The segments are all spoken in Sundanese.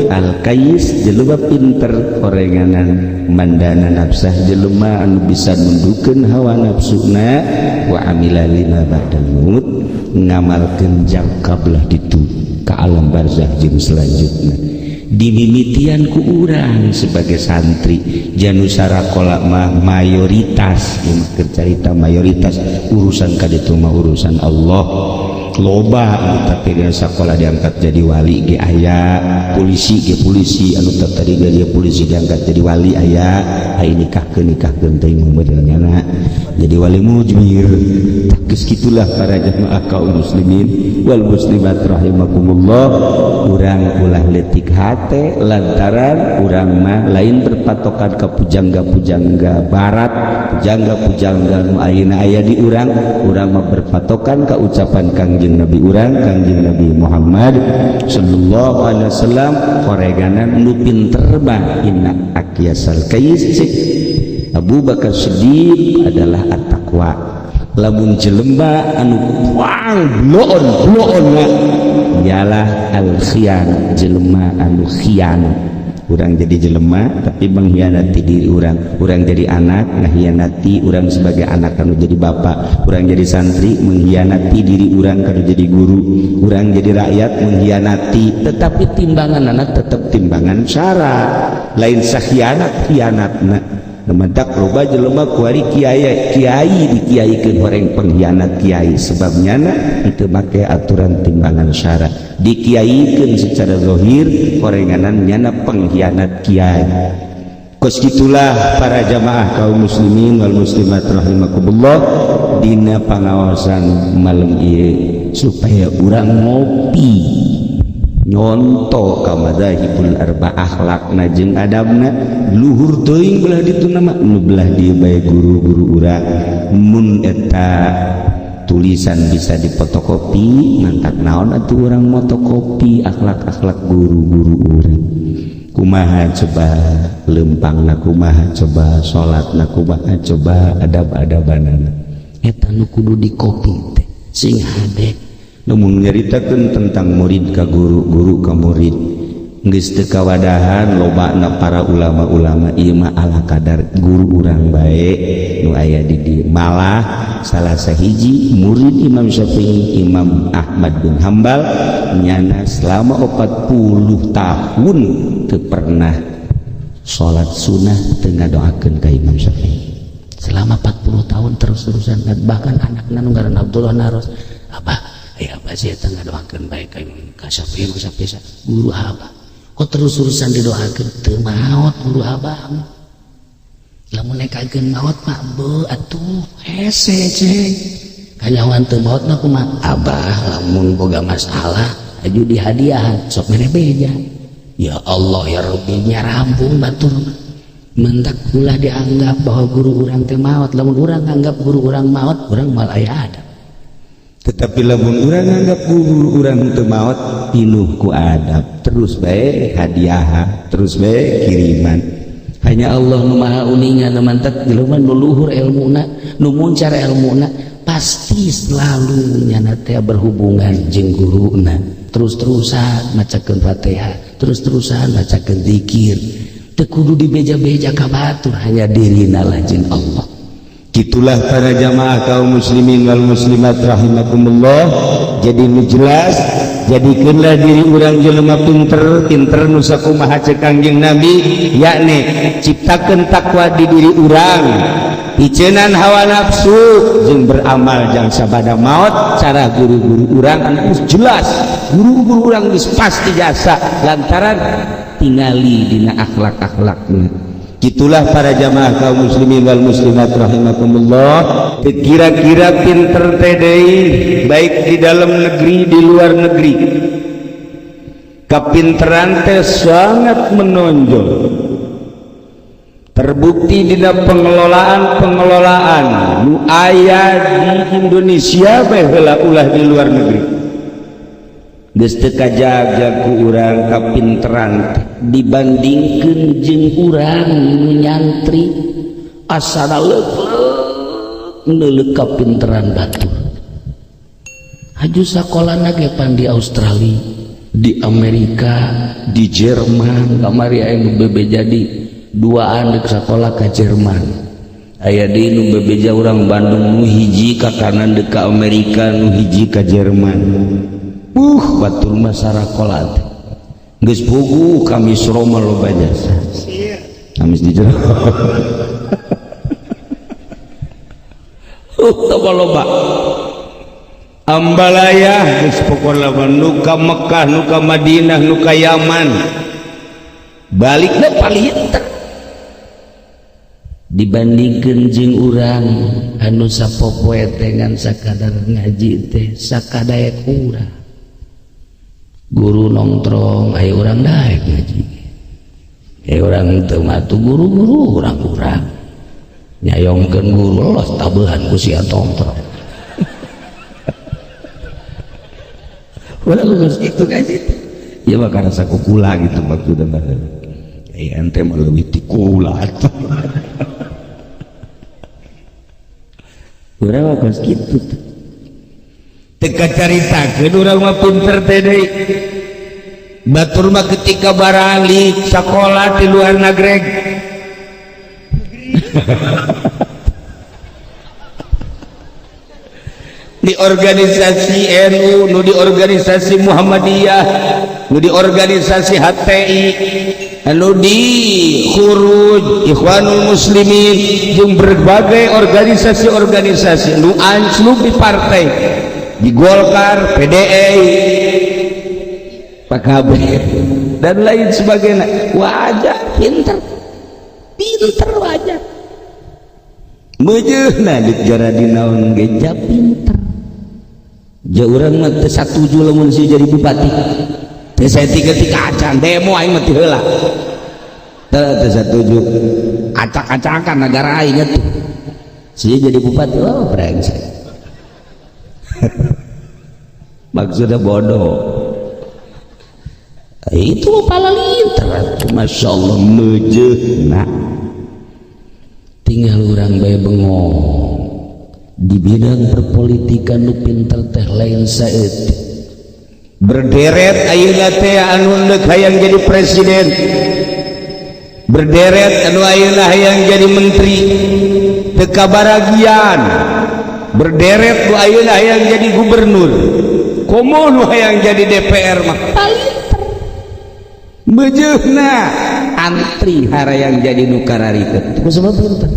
Al kayis jelema pinter horenganan man dana nafsah, jelema anu bisa nundukeun hawa nafsuna, wa amila lima ba'dal maut, ngamalkeun jangka belah ditu ka alam barzah jeung selanjutna. Dimimitian ku urang sebagai santri janusara kolak mah mayoritas carita mayoritas, urusan kaditu mah urusan Allah. Loba tapi di sekolah diangkat jadi wali ge aya, polisi ge polisi anu tadi dia polisi diangkat jadi wali aya. Ai nikahkeun, nikahkeun teuing modelnya jadi wali mujmir. Tah, geus kitulah para jamaah kaum muslimin wal muslimat rahimakumullah. Urang ulah leutik hate lantaran urang mah lain berpatokan ke pujangga-pujangga barat, pujangga-pujangga nu ayeuna aya di urang. Urang mah berpatokan ke ucapan Kangjeng Nabi urang, Kangjeng Nabi Muhammad sallallahu alaihi wasallam. Horeganan nu pinter mah, inna akyasal kayis cek Abu Bakar Siddiq adalah at-taqwa. Lamun jelema anu buang bloon bloon ialah al khian, jelema anu khianat. Urang jadi jelema tapi mengkhianati diri urang, urang jadi anak mengkhianati urang sebagai anak kanu jadi bapak, urang jadi santri mengkhianati diri urang kanu jadi guru, urang jadi rakyat mengkhianati, tetapi timbangan anak tetap timbangan syara, lain sakhianat khianatna. Mentak loba jelema kuari kiai kiai dikiaikeun horeng pengkhianat kiai, sebabnya na itu make aturan timbangan syara. Dikiaikeun secara zahir, horenganan nyana pengkhianat kiai. Kos gitulah para jamaah kaum muslimin wal muslimat rahimakumullah dina pangawasan malam ieu, supaya urang ngopi nyonto ka madzahibul arba'ah, akhlakna jeung adabna luhur teuing. Belah ditu nama nu belah dieu bae guru-guru urang, mun eta tulisan bisa dipotokopi, mantak naon atuh urang motokopi akhlak-akhlak guru-guru urang. Kumaha coba lempangna, kumaha coba salatna, kumaha coba adab-adabanana, eta nu kudu dikopi teh sing hade. Namun nyaritakeun tentang murid ka guru, guru ka murid, geus teu kawadahan lobana para ulama-ulama. Ieu mah ala kadar guru urang bae nu aya di dieu. Malah salah sahiji murid Imam Syafi'i, Imam Ahmad bin Hambal, nyana selama 40 tahun teu pernah salat sunnah teu ngadoakeun ka Imam Syafi'i. Selama 40 tahun terus-terusan. Bahkan anakna nu ngaran Abdullah naros, "Abah, aya apa sih eta ngadoakeun bae ka ka Syafi'i, ka Syafi'i? Guru abah kok terus-terusan didoakeun? Teu maot guru abah. Lamun nekakeun maot mah be atuh hese ceng kanyawan teu maot mah kumaha? Abah lamun boga masalah aju dihadiahan, sok mere beja." Ya Allah ya Rabbi, nyarambung batur. Mentak ulah dianggap bahwa guru urang teh maot. Lamun urang anggap guru urang maot, urang mal aya adab. Tetapi lamun urang anggap guru urang teu maot, pinuh ku adab, terus bae hadiah, terus bae kiriman. Hanya Allah nu maha uninga. Nu mantak jelema nu luhur ilmuna, nu muncar ilmuna, pasti selalu nyana teh berhubungan jeung guruna, terus-terusan macakeun Fatihah, terus-terusan macakeun zikir, teu kudu dibeja-beja ka batur, hanya dirina lah jeung Allah. Gitulah para jamaah kaum muslimin wal muslimat rahimakumullah. Jadi nu jelas, jadikanlah diri urang jelema pinter. Pinter nu sakumaha cek Kangjeng Nabi, yakni ciptakeun takwa di diri urang, picenan hawa nafsu jeung beramal jang sabada maut. Cara guru-guru urang anu jelas, guru-guru urang geus pasti jasa lantaran tingali dina akhlak-akhlakna. Gitulah para jamaah kaum muslimin wal muslimat rahimakumullah. Kira-kira pinter TDI baik di dalam negeri, di luar negeri, kepinteran teh sangat menonjol, terbukti di pengelolaan-pengelolaan nu aya di Indonesia bae heula, ulah di luar negeri. Geus teu kajaga ku urang kapinteran teh dibandingkeun jeung urang nu nyantri, asana leuk neuleuk kapinteran batur. Haju sakolana ge pan di Australia, Di Amerika, di Jerman, kamari aya nu bebeja di duaan di sekolah ke Jerman. Aya di nu bebeja urang Bandung nu hiji ka kanan deuk ka Amerika, nu hiji ka Jerman. Batur mah sarakola teh. Geus puguh kami Roma loba jasa. Kamis di jero. Loba Ambalaya geus pokona nu ka Mekah, nu ka Madinah, nu ka Yaman. Balikna palinter. Dibandingkeun jeung urang anu sapopoe teh ngan sakadar ngaji teh sakadaek urang. Guru nongtrong aya urang daek ngaji. Aya urang teu mah atuh guru-guru urang-urang. Nyayongkeun guru los tabehan ku sia tongtrong. Urang geus kitu ngaji. Ieu mah karasa kukula gitu maksudna mah. Aya ente mah leuwih ti kula atuh. Urang mah geus kitu. Teu kacaritakeun urang mah pinter teh deui. Batur mah ketika baralik sakola di luar nagreg. Di organisasi NU, nu di organisasi Muhammadiyah, nu di organisasi HTI, anu di Khuruj, Ikhwanul Muslimin, jeung berbagai organisasi-organisasi nu anclub di partai, di Golkar, PDI, PKB dan lain sebagainya. Wajar pinter, pinter wajar. Meujeuna deuk jaradi naon ge ja pinter. Ja urang mah teu satuju lamun si jadi bupati. Teu saeutik-eutik acan demo aing mah teu heula. Teu satuju. Acak-acakan negara aing atuh. Si jadi bupati, oh brengsek. Maksudnya bodoh. Itu pala linter, Masya Allah meujeuna. Tinggal urang bae bengong. Di bidang perpolitikan nu pinter teh lain saeutik. Berderet ayeuna teh anu deuk hayang jadi presiden. Berderet anu ayeuna hayang jadi menteri. Teu kabaragian. Berderet nu ayeuna hayang jadi gubernur. Komo nu hayang jadi DPR mah palinter. Meujeuna antri harayang jadi nu karariteut. Ku sebab pinter.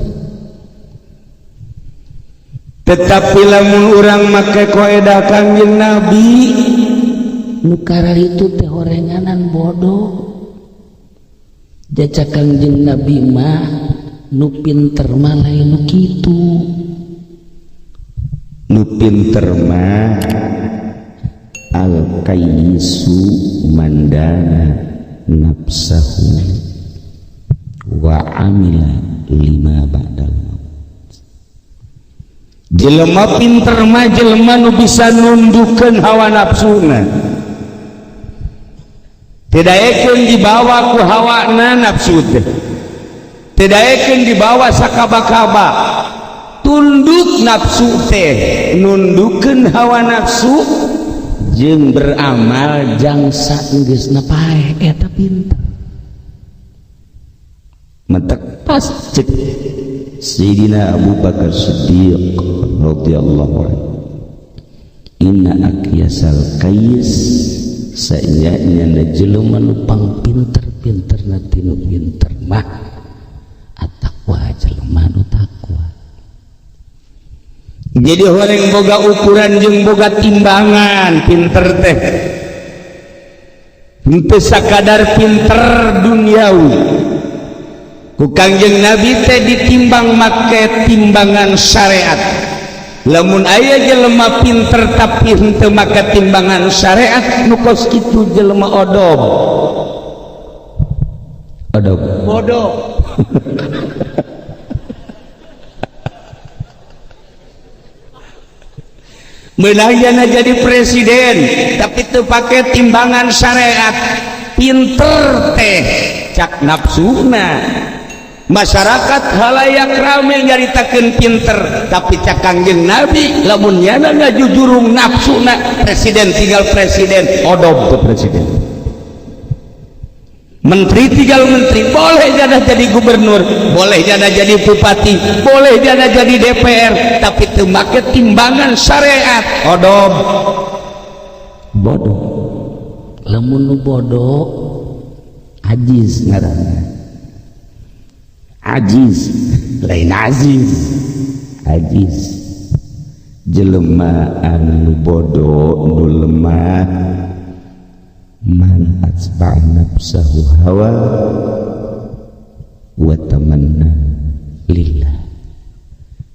Tetapi lamun urang make koedah Kangjeng Nabi nu kararitu teh horenganan bodoh. Jaca Kangjeng Nabi mah nu pinter mah lain nu kitu. Nu pinter mah al kayyisu mandana nafsahu wa amila lima ba'dal maut. Jelema pinter mah jelema nu bisa nundukeun hawa nafsuna. Tidak dibawa ku hawana nafsu teh. Tidak dibawa sakaba-kaba. Tunduk nafsu teh, nundukeun hawa nafsu jeung beramal jangsa geusna paeh eta pinter. Mentek pas cek Sayyidina Abu Bakar Siddiq radhiyallahu anhu. Inna akyasal kayis saenyanya jelema nu pangpinter-pinterna tinu pinter mah at-taqwa jelema nu takwa. Jadi horeng boga ukuran jeung boga timbangan pinter teh. Henteu sakadar pinter duniawi. Ku Kangjeng Nabi teh ditimbang make timbangan syariat. Lamun aya jelema pinter tapi henteu make timbangan syariat nu kos kitu jelema odob. Odob. Bodoh. Meunang jadi presiden tapi teu pake timbangan syariat. Pinter teh cak nafsuna. Masyarakat halayak rame nyaritakeun pinter, tapi cak Kangjeng Nabi lamun nyana ngajujurung nafsuna, presiden tinggal presiden, odom ke presiden, menteri tinggal menteri, boleh jana jadi gubernur, boleh jana jadi bupati, boleh jana jadi DPR, tapi teu make timbangan syariat, odom bodoh. Lamun nu bodoh ajiz ngaranna, ajiz lain aziz, ajiz jelema anu bodoh nu lemah. Man atba'a nafsahu hawa wa tamanna lillah,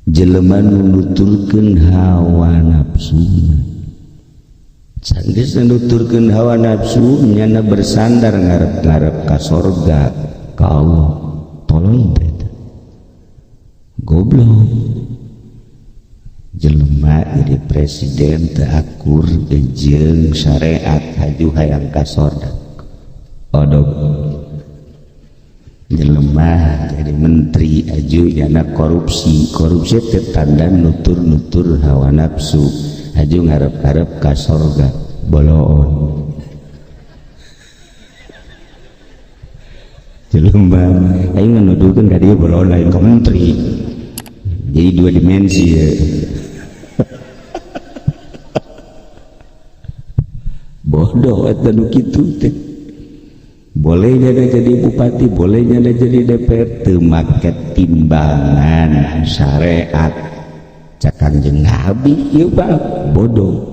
jelema nu nuturkeun hawa nafsuna, sanggeus nuturkeun hawa nafsu nyana bersandar ngarep-ngarep ka sorga ka Allah. Tolol teh goblok. Jelema jadi presiden teu akur jeung syariat, haju hayang ka sorga, odog. Jelema jadi menteri aju nyana korupsi, korupsi teh tanda nutur-nutur hawa nafsu, haju ngarep-ngarep ka sorga, boloon. Jelema aing nuduhkeun ka dieu boloon lain ka menteri, jadi dua dimensi ya. Bodoh eta nu kitu teh. Boleh nyana jadi bupati, boleh nyana jadi DPR, teu make timbangan syariat. Cak Kangjeng Nabi ieu bang bodoh.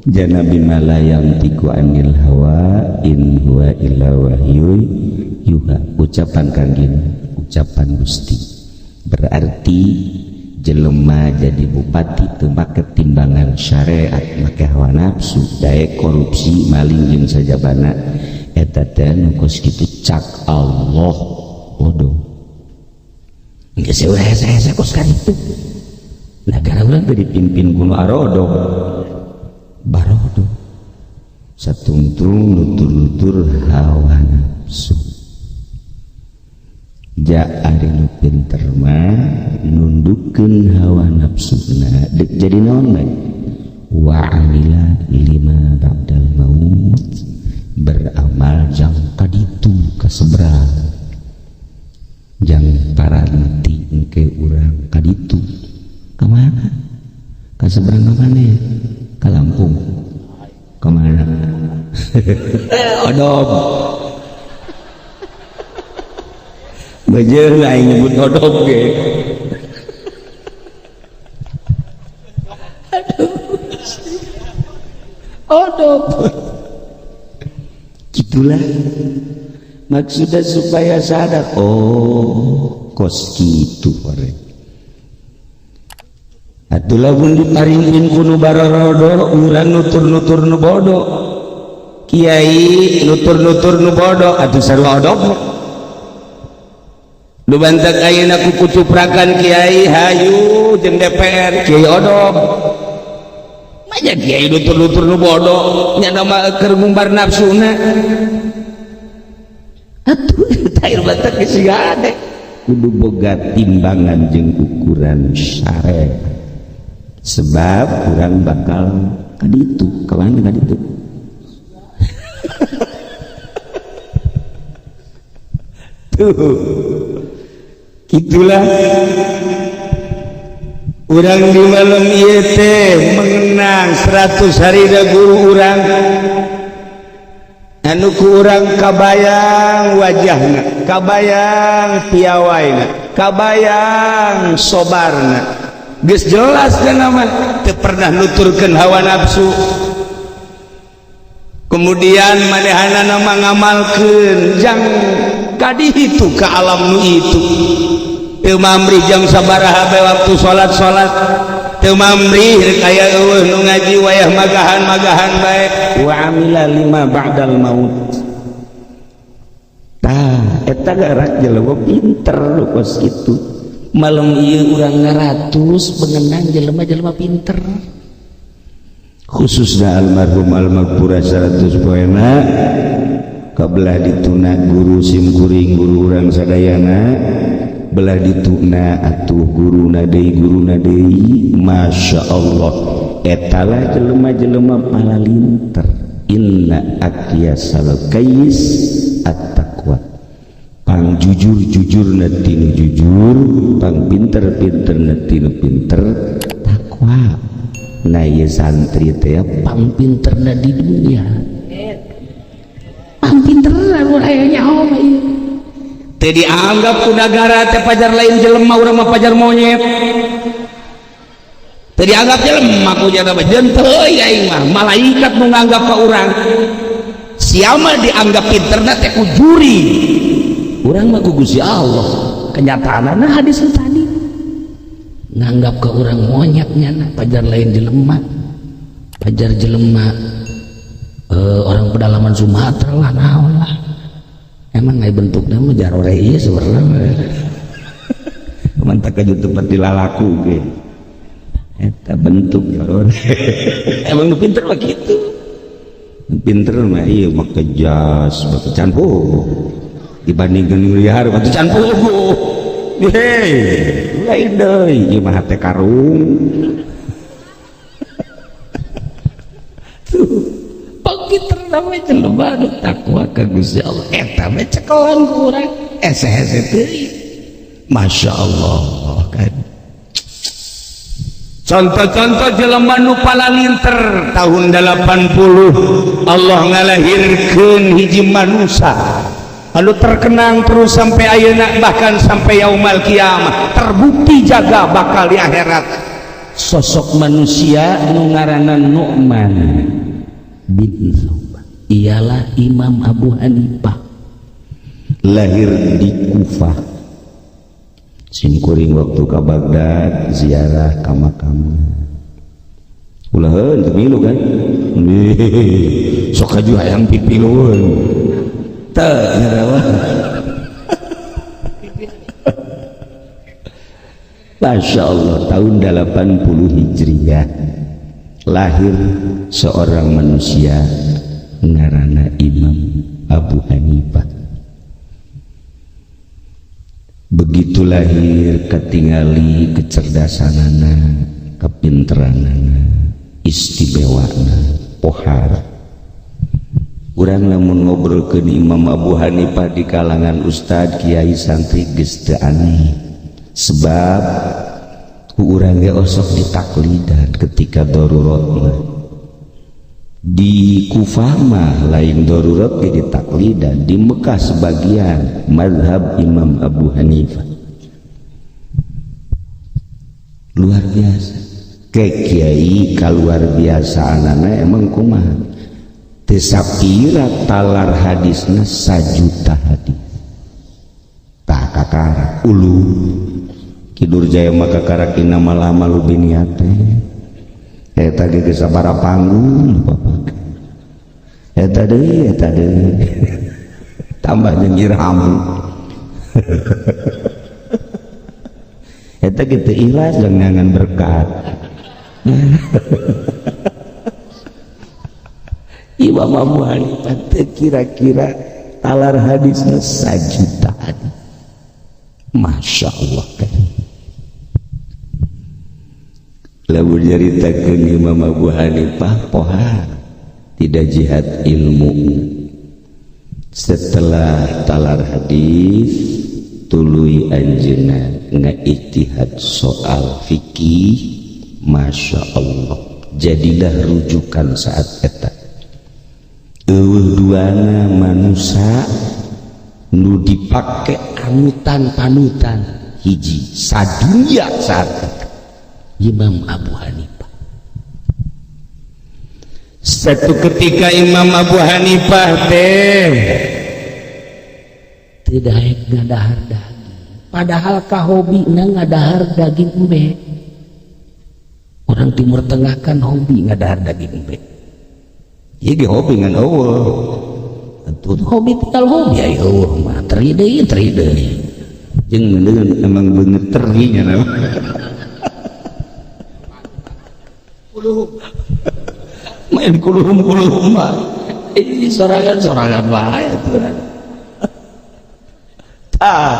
Janabi malayang tiku anil hawa in huwa illa wahyu yuha. Ucapan Kangjeng, ucapan Gusti. Berarti jelema jadi bupati teu make timbangan syariat, make hawa nafsu, daek korupsi, maling jeung sajabana. Eta teh nu kos kitu cak Allah bodoh. Geus hese-hese kos kitu. Nagara urang teh dipimpin ku nu arodo. Barodo. Satungtung nutur-nutur hawa nafsu. Ja ari nu pinter mah nundukeun hawa nafsuna dek jadi naon bae, wa amila lima ba'dal maut, beramal jang kaditu ka seberang, jang paranti engke urang kaditu ka mana, ka seberang ka mana ya, ka Lampung ka mana. Odom bejer aing nyebut odom ge. Aduh. Odom. Gitulah maksudnya supaya sadar, oh kos kitu orek. Atuh lamun diparingkeun ku nu barorodo, urang nutur-nutur nu bodoh. Kiai nutur-nutur nu bodoh atuh sarua odom. Nu bantak ayeuna ku kucuprakan kiai hayu jeung DPR, kiai odom. Maya kiai nutur-nutur nu bodoh, nya mah keur ngumbar nafsuna. Atuh tair bantak geus gade. Kudu boga timbangan jeung ukuran syariat. Sebab urang bakal kaditu, ka mana kaditu? Tuh. Itulah urang di malam ieu teh mengenang 100 hari da guru urang anu ku urang kabayang wajahna, kabayang piawaina, kabayang sobarna. Geus jelas cenah mah teu pernah nuturkeun hawa nafsu. Kemudian manehanana mah ngamalkeun jang kaditu ka alam nu itu. Teu mamrih jam sabaraha bae waktu salat-salat, teu mamrih rek aya eueuh nu ngaji wayah magahan-magahan bae. Wa amila lima ba'dal maut. Tah eta gerak jelema pinter nu kos kitu. Malam ieu urang ngaratus pengenang jelema-jelema pinter. Khususna almarhum almaghfurah 100 poena kabelah dituna guru sim kuring guru urang sadayana Belah dituna atuh guruna deui Masya Allah etalah jelema-jelema palalinter. Inna akyasal kais at-taqwa, pang jujur-jujurna tinu jujur, pang pinter-pinterna tinu pinter, takwa. Nah ieu santri teh pang pinterna di dunia, pang pinterna mun aya nyaho mah ieu teu dianggap ku nagara teh pajar lain jelema, urang mah pajar monyet. Teu dianggap jelema ku jana mah jeung teuing aing mah malaikat nu nganggap ka urang. Siapa dianggap pinterna teh ku juri, urang mah ku Gusti Allah. Kenyataanna hadis tadi nganggap ke urang monyet nyana pajar lain jelema, pajar jelema orang pedalaman Sumatera lah naon lah. Emang nggak bentuknya mah jarore ieu sebenarnya. Mantap ka tempat dilalaku ge eta bentuk jarore. Emang nu pinter mah kitu, pinter mah ieu make jas make can puguh dibandingkeun nu liar mah can puguh. Hei, lain deui ieu mah hate karung. Tuh, pangpinter mah jelema nu takwa ka Gusti Allah. Eta mah cekelan ku urang ese-ese teuing. Masya Allah kan. Contoh-contoh jelema nu palalinter tahun 80 Allah ngalahirkeun hiji manusia lalu terkenang terus sampai ayeuna, bahkan sampai yaumal kiamah, terbukti jaga bakal di akhirat. Sosok manusia nu ngaranna Nu'man bin Tsaubah, ialah Imam Abu Hanifah, lahir di Kufah. Simkuring waktu ka Baghdad ziarah ka makam. Ulaheun teu milu kan? Sok aju hayang pipilueun. Teu nyarawa. Masya Allah, tahun 80 Hijriah lahir seorang manusia ngaranna Imam Abu Hanifah. Begitu lahir ketingali kecerdasanana, kepinteranana, istimewana, pohar. Urang lamun ngobrolkeun Imam Abu Hanifah di kalangan ustad, kiai, santri geus teu aneh. Sebab ku urang ge osok ditaklidan ketika darurat mah. Di Kufah mah lain darurat ge ditaklidan, di Mekah sebagian mazhab Imam Abu Hanifah. Luar biasa. Ke kiai kaluar biasaanana emang kumaha? Teu sapira talar hadisna 1 juta hadis. Tah kakara ulu Kidur Jaya maka karakina malah malu biniate. Eta ge geus sabaraha panggung bapak. Eta deui eta deui. Tambah jeung irhamu. Eta ge teu ikhlas jangan berkat. Imam Abu Hanifah teu kira-kira talar hadisna 1 juta hadis. Masya Allah kan. Lamun nyaritakeun Imam Abu Hanifah pohar tidak jihad ilmu. Setelah talar hadis tuluy anjeunna ngaijtihad soal fikih, Masya Allah jadilah rujukan saat eta. Eueuh duana manusia nu dipake anutan panutan hiji sadunya saat eta Imam Abu Hanifah. Satu ketika Imam Abu Hanifah teh tidak ngadahar daging, padahal kahobina ngadahar daging embe. Orang Timur Tengah kan hobi ngadahar daging embe. Ieu ge hobi ngan eueuh. Atuh hobi tinggal hobi aya eueuh mah teri deui teri deui. Jeung bener emang bener teri nya mah. Main kuluhum-kuluhum mah. Ini sorangan-sorangan wae atuh. Tah.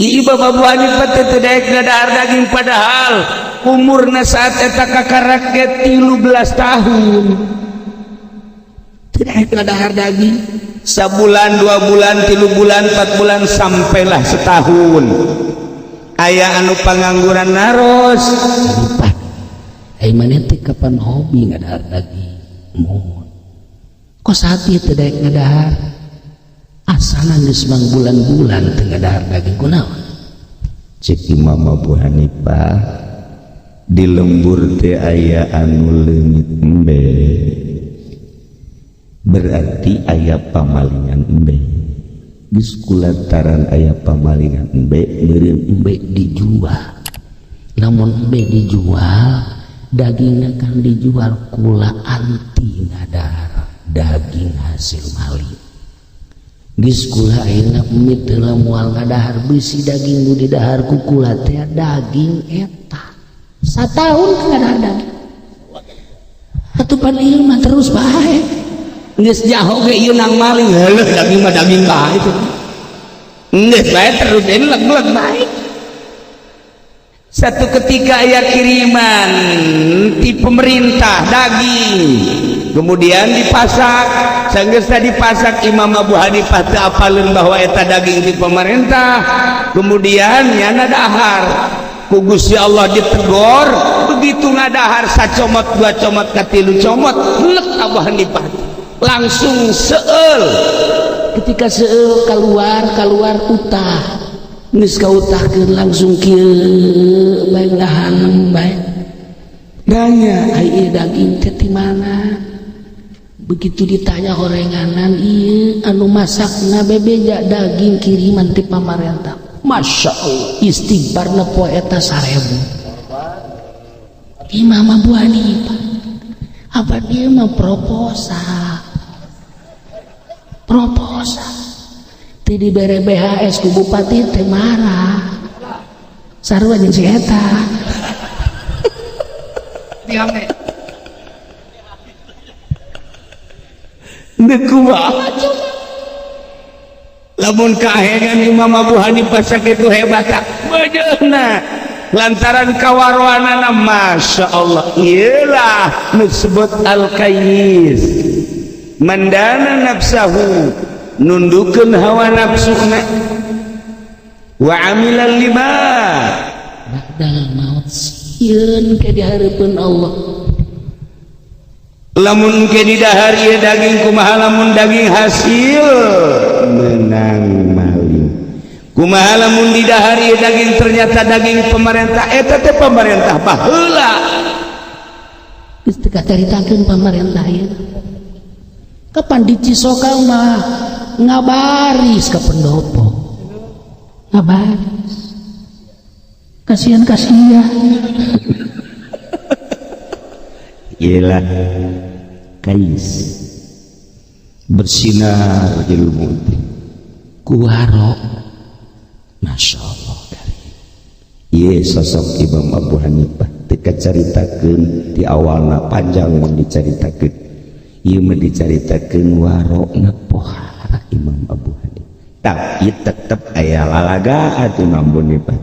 Imam Abu Hanifah teh teu daek ngadahar daging, padahal umurna saat eta kakarak ge 13 tahun. Teu daek ngadahar daging sabulan, 2 bulan, 3 bulan, 4 bulan, sampailah setahun. Aya anu pangangguran naros. Hanifah, ai maneh teh kapan hobi ngadahar daging? Mohon, kok saat ieu teu daek ngadahar? Asana geus bulan-bulan teu ngadahar daging, kunaon? Cek Imam Abu Hanifah, di lembur teh aya anu leungit embe, berarti aya pamalingan embe. Geus kulantaran aya pamalingan embe meureun embe dijual. Lamun embe dijual, dagingnya kan dijual, kula anti ngadahar daging hasil maling. Geus kula ayeuna mit heula moal ngadahar, bisi daging nu didahar ku kula teh daging eta. Satahun ngadahar daging atuh, pan ieu mah terus bae. Geus nyaho ge ieu nang maling, heuh, daging mah daging bae itu, geus bae terus leg-leg bae. Satu ketika aya kiriman di pemerintah daging, kemudian dipasak. Sanggeusna dipasak, Imam Abu Hanifah teu apaleun bahwa eta daging di pemerintah. Kemudian nyana dahar, ku Gusti Allah ditegor. Begitu ngadahar sacomot, dua comot, katilu comot, lek Abu Hanifah langsung seueul. Ketika seueul keluar, keluar utah. Geus kautahkeun, langsung kieu bae, ngahanem bae. Nanya, ai ieu daging teh ti mana? Begitu ditanya horenganan, ieu anu masakna bebeja daging kiriman ti pamarentah. Masya Allah, istighfarna poe eta 1000. Imam Abu Hanifah apa dia mah proposal, proposal ti dibere BHS ku bupati teh marah, sarua jeung si eta. Diame. Deuk kumaha coba? Lamun kahengan Imam Abu Hanifah sakitu hebat bejeuna lantaran kawaroanana, Masya Allah, iyalah disebut al-kayyis, mandana nafsahu, nundukeun hawa nafsuna, wa amila lima ba'dal maut, sieun ke di hareupeun Allah. Lamun ke didahar ieu daging, kumaha lamun daging hasil menang maling? Kumaha lamun didahar ieu daging ternyata daging pemerintah? Eta teh pemerintah baheula. Geus teu kacaritakeun pamarentah ieu. Kapan di Cisoka mah ngabaris ke pendopo, ngabaris, kasihan kasihan. Iyalah kais, bersinar ilmu teh. Kuwaro, Masya Allah dari Ieu sosok Imam Abu Hanifah teu kacaritakeun di awalna, panjang mun dicaritakeun. Ieu mah dicaritakeun warokna pohara Imam Abu Hanifah, tapi tetep aya lalagaan. Imam Abu Hanifah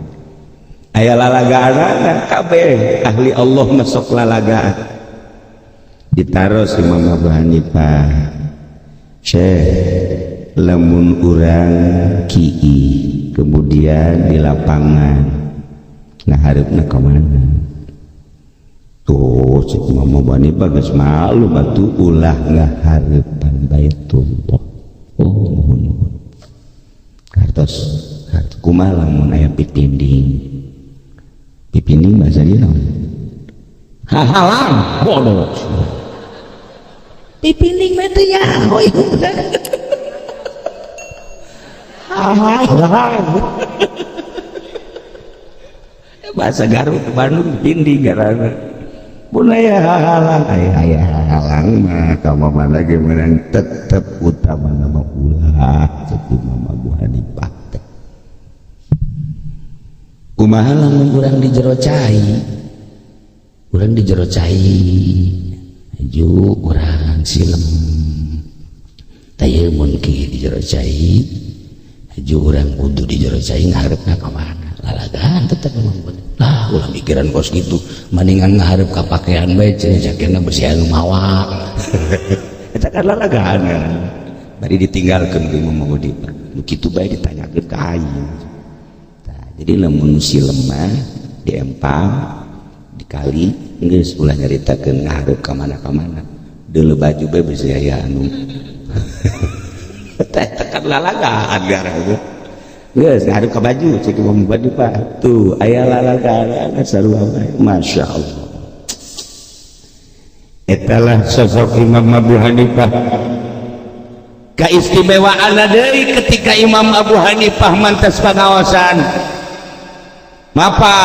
aya lalagaan, kabeh ahli Allah masuk lalagaan. Ditaros Imam Abu Hanifah, "Syekh, lamun urang kiih kemudian di lapangan, nah hareupeuna ka mana?" Tuh, cek Imam Abu Hanifah, geus maklum atuh, ulah ngahareupan Baitullah. Oh, muhun muhun. Kartos kumaha lamun aya pipinding? Pipinding bahasa dia naon? Hahalang bodoh. Pipinding mah teu nyaho ieu. Hahalang bahasa Garut, Bandung, pinding karena pun aya hahalang, aya aya hahalang mah kamu mana ge meunang, tetep utama nama ulah. Cek Imam Abu Hanifah teh, Kumaha lamun urang di jero cai, urang di jero cai, aju urang silem. Tah ieu mun ki di jero cai, Haju urang kudu di jero cai ngaharepna ka mana? Lalagaan tetep memang bener. Lah ulah mikiran kos kitu, mendingan ngaharep ka pakaian bae cenah jakena besi anu mawa. Eta kan lalagaan kan. Bari ditinggalkeun ku Imam Abu Hanifah. Nu kitu bae ditanyakeun ka aing. Tah, jadi lamun si lemah diempang dikali geus ulah nyaritakeun ngaharep ka mana-ka mana. Deuleu baju bae besi aya anu. Teh tekan lalagaan garang. Geus ngaharep ka baju cek Imam Abu Hanifah. Tuh aya lalagaan sarua bae. Masya Allah. Etalah sosok Imam Abu Hanifah. Keistimewaan deui ketika Imam Abu Hanifah mantas pangaosan. Mapa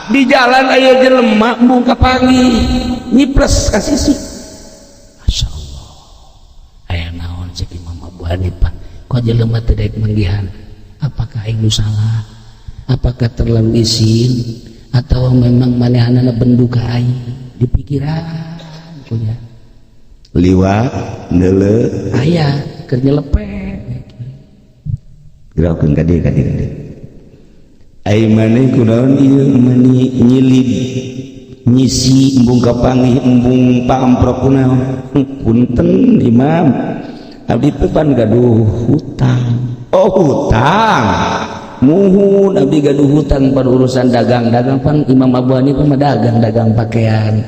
di jalan aya jelema embung kapanggih nyiples ka sisi. Masya Allah. Aya naon cek Imam Abu Hanifah? Kok jelema teu daek manggihan? Apakah aing nu salah? Apakah terlalu isin atau memang manehanana bendu ka aing? Di pikiran kunya. Liwat neuleu aya keur nyelepek. Gerakeun ka dieu ka dieu ka dieu. Ai maneh kunaon ieu mani nyilid nyisi embung kapanggih embung paamprok kunaon? Punten Imam, abdi teh pan gaduh hutang. Oh hutang. Muhun abdi gaduh hutang pan urusan dagang-dagang pan Imam Abu Hanifah mah dagang-dagang pakaian.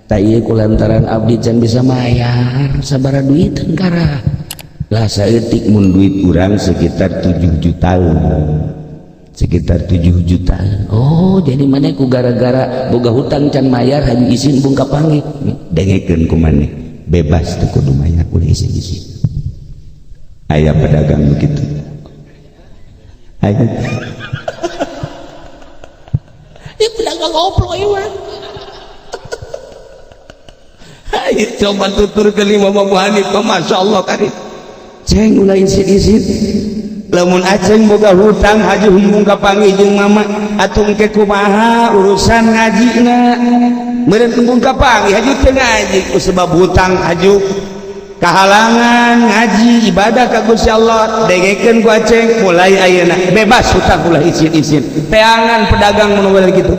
Tah ieu kulantaran abdi can bisa mayar sabaraha duiteun kara. Lah saeutik mun duit urang sekitar 7 juta. Sekitar 7 juta. Oh, jadi maneh ku gara-gara boga hutang can mayar haju isin embung kapanggih. Dengekeun ku maneh, bebas teu kudu mayar ulah isin-isin. Aya pedagang begitu. Aya. Ieu pedagang oplo ieu mah. Ayo coba tutur ke Imam Abu Hanifah, Masya Allah kari. Ceng ulah isin-isin. Lamun aceng boga hutang haju embung kapanggih jeung mama atuh engke kumaha urusan ngajina. Meureun embung kapanggih haju teu ngaji ku sebab hutang haju kahalangan ngaji ibadah ka Gusti Allah. Dengekeun ku aceng mulai ayeuna bebas hutang ulah isin-isin. Teangan pedagang mun boleh kitu.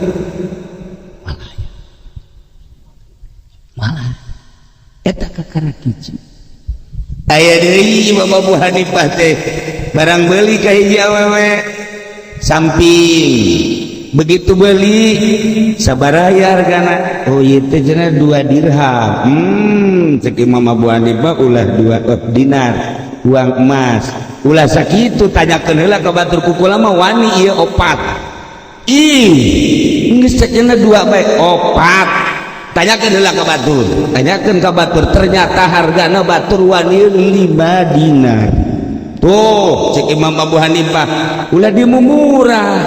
Malah ya. Malah eta kakara kici. Aya deui Imam Abu Hanifah teh barang beli ka hiji awewe samping begitu beli sabaraha hargana? Oh ieu teh cenah 2 dirham. Cek Imam Abu Hanifah ulah 2 dinar uang emas. Ulah sakitu tanyakeun heula ka batur kukula mah wani ieu opat. Ih, geus cek cenah 2 bae opat. Tanyakeun heula ka batur. Tanyakeun ka batur ternyata hargana batur wani 5 dinar. Tuh cek Imam Abu Hanifah ulah dimumurah.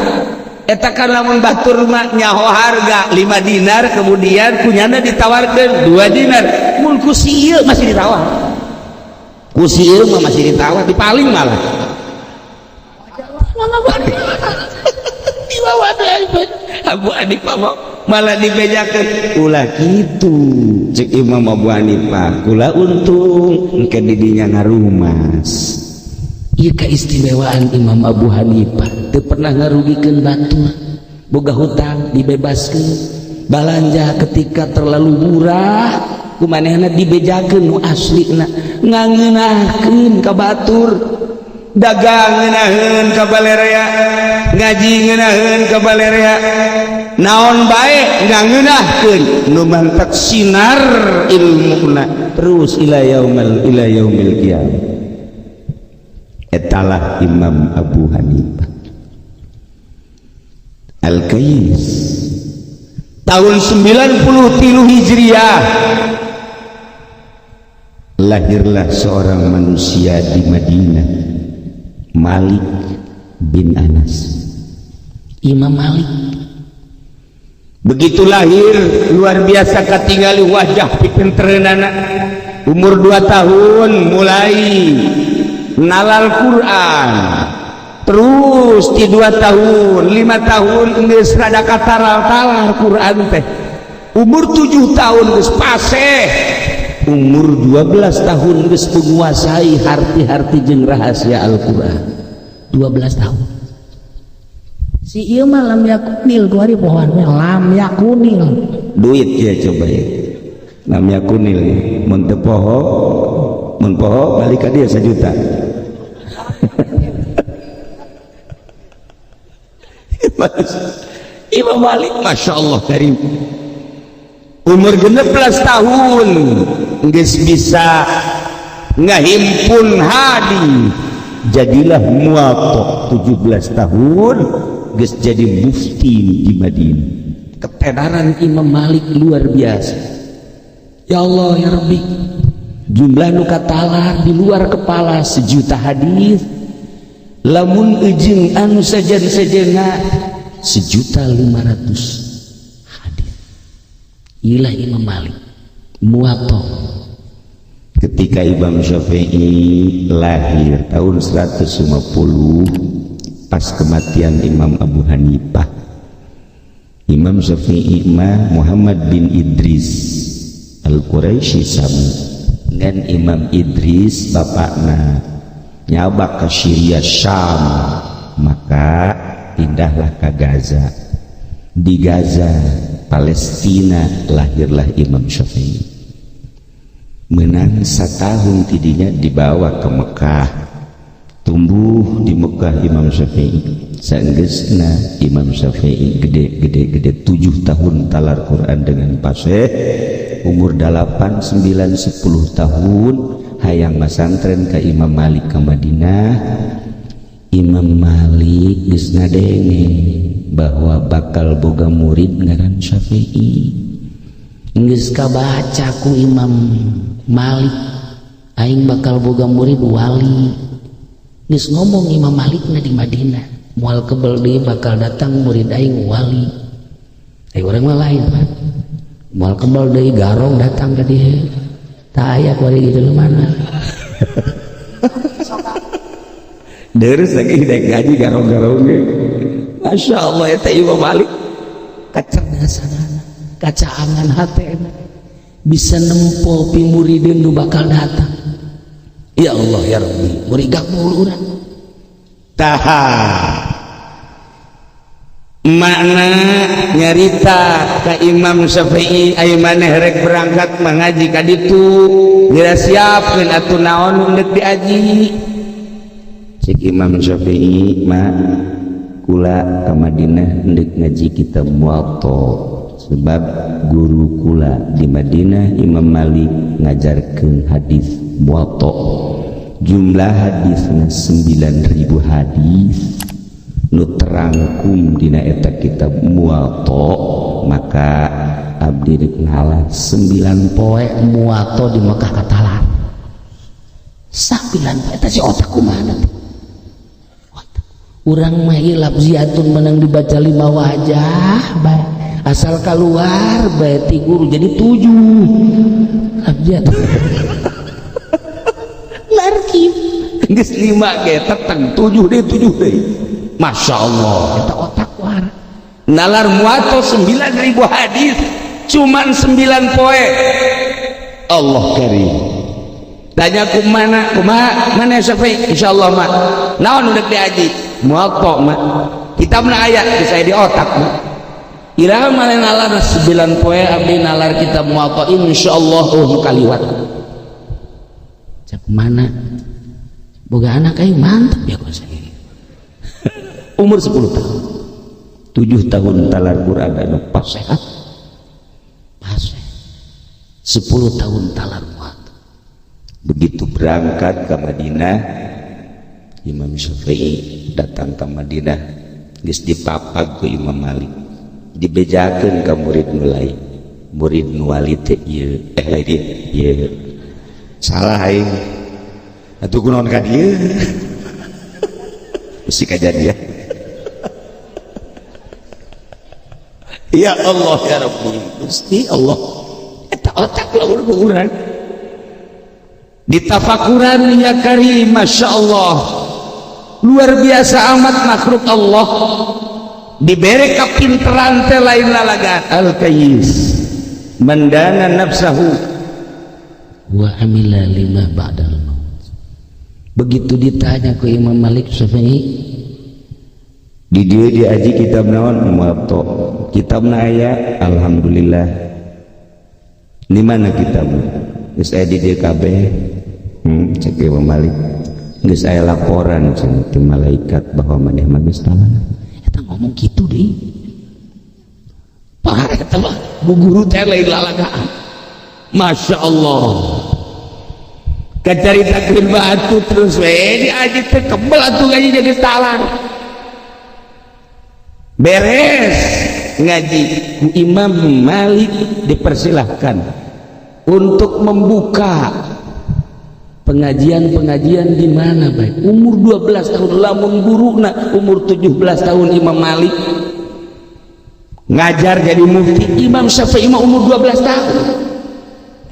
Eta kan lamun batur mah nyaho harga 5 dinar kemudian kunyana ditawarkeun 2 dinar. Mun ku si ieu masih ditawar. Ku si ieu mah masih ditawar dipaling malah. Abu Hanifah malah dibejakeun ulah kitu cek Imam Abu Hanifah kula untung engke di dinya ngarumas. Ieu keistimewaan Imam Abu Hanifah teu pernah ngarugikeun batur, boga hutang dibebaskeun, balanja ketika terlalu murah ku manehna dibejakeun nu aslina, ngangeunahkeun ka batur, dagang ngeunaheun ka balerea, ngaji ngeunaheun ka balerea, naon bae ngangeunahkeun nu mantak sinar ilmuna terus ila yaumil qiyamah. Etalah Imam Abu Hanifah Al-Qais tahun 93 Hijriah lahirlah seorang manusia di Madinah, Malik bin Anas. Imam Malik begitu lahir luar biasa katingali wajah pipintereunana. Umur 2 tahun mulai nalal Quran, terus di 2 tahun 5 tahun geus rada kataral-talar Quran teh. Umur 7 tahun geus paseh, umur 12 tahun geus menguasai harti-harti jeung rahasia Al-Quran. 12 tahun. Si ieu mah lam yakunil kuari pohoan lam yakunil. Duit ya coba ya. Lam yakunil mun teu poho, mun poho balik ka dia 1 juta. Imam Malik Masya Allah karim. Umur 16 tahun geus bisa ngahimpun hadis, jadilah Muwatta. 17 tahun geus jadi mufti di Madinah. Ketenaran Imam Malik luar biasa. Ya Allah ya Rabbi, jumlah nu katalar di luar kepala 1 juta hadis, lamun ejeung anu sejen-sejenna 1.500.000 hadis. Inilah Imam Malik Muwatta. Ketika Imam Syafi'i lahir tahun 150 pas kematian Imam Abu Hanifah, Imam Syafi'i mah Muhammad bin Idris Al-Quraisy sami dengan Imam Idris bapakna nyabak ke Syria Syam, maka pindahlah ke Gaza. Di Gaza Palestina lahirlah Imam Syafi'i. Menang setahun tidinya dibawa ke Mekah, tumbuh di Mekah Imam Syafi'i. Sanggeusna Imam Syafi'i gede-gede-gede 7 tahun talar Quran dengan fasih. Umur 8, 9, 10 tahun hayang masantren ke Imam Malik ke Madinah. Imam Malik geus ngadenge bahwa bakal boga murid ngaran Syafi'i. Geus kabaca ku Imam Malik, aing bakal boga murid wali. Geus ngomong Imam Malikna di Madinah, moal kebel deui bakal datang murid aing wali. Urang mah lain, Pak. Moal kebel deui garong datang ka dieu. Tah aya kuari gitu mana. Deres lagi dek gaji garong-garong ge. Masya Allah eta Imam Malik kecerdasanana, kacaangan hatena bisa nempo pimurideun nu bakal datang. Ya Allah ya Rabbi, murigak mulu urang. Taha makna nyarita ka Imam Syafi'i ai maneh rek berangkat mengaji ka ditu geura siapkeun atuh naon nu diaji. Cek Imam Syafi'i ma kula ka Madinah ndek ngaji kitab Muwatta, sebab guru kula di Madinah Imam Malik ngajarkeun hadis Muwatta. Jumlah hadisna 9.000 hadis nu terangkum dina eta kitab Muwatta, maka abdi rek ngalah 9 poe Muwatta di Mekah katalar. 9 poe eta si otak kumaha teh? Urang mah ieu lafziatun menang dibaca 5 wajah bae, asal keluar bae ti guru jadi 7 lafziat. Larkim geus 5 ge teteng 7 deui 7 deui. Masya Allah eta otak war. Nalar Muwatta 9.000 hadis cuman 9 poe. Allah karim. Tanya kumana kumaha mana Syafi'i insyaallah mak naon udah diaji Muwatta mak kitabna aya geus aya di otak mak. Iraha maneh nalar 9 poe abdi nalar kitab Muwatta insyaallah oh kaliwat. Cak mana boga anak aing mantep ya kok saya. Umur 10 tahun 7 tahun talar Quran anu pas sehat pas 10 tahun talar Muwatta. Begitu berangkat ke Madinah Imam Syafi'i datang ke Madinah geus dipapag ku Imam Malik, dibejakeun ka murid nu lain. Murid nu wali teh ieu lain ieu salah aing atuh kunaon ka dieu bisi kajadian. Ya Allah ya Rabbi Gusti Allah eta otak lamun urang ditafakuran ya karim. Masya Allah luar biasa amat makhluk Allah diberi kapinteran teh lain lalagan. Al-Kayyis mandana nafsahu wa amila lima ba'dal maut. Begitu ditanya ke Imam Malik Syafi'i, Di dieu diaji kitab naon? Muwatta. Kitabna aya, alhamdulillah. Di mana kitabna? Geus aya di dieu kabeh. Cek Imam Malik, geus aya laporan cenah ti malaikat bahwa maneh mah geus talar. Eta ngomong gitu deui. Parah eta mah, bu guru teh lain lalagaan. Masya Allah, kacaritakeun batu terus we diaji teh kebel atuh ngaji jadi talar. Beres ngaji ku Imam Malik dipersilahkan untuk membuka Pengajian-pengajian di mana baik. Umur 12 tahun, lamun guruna umur 17 tahun Imam Malik ngajar jadi mufti. Imam Syafi'i mah umur 12 tahun.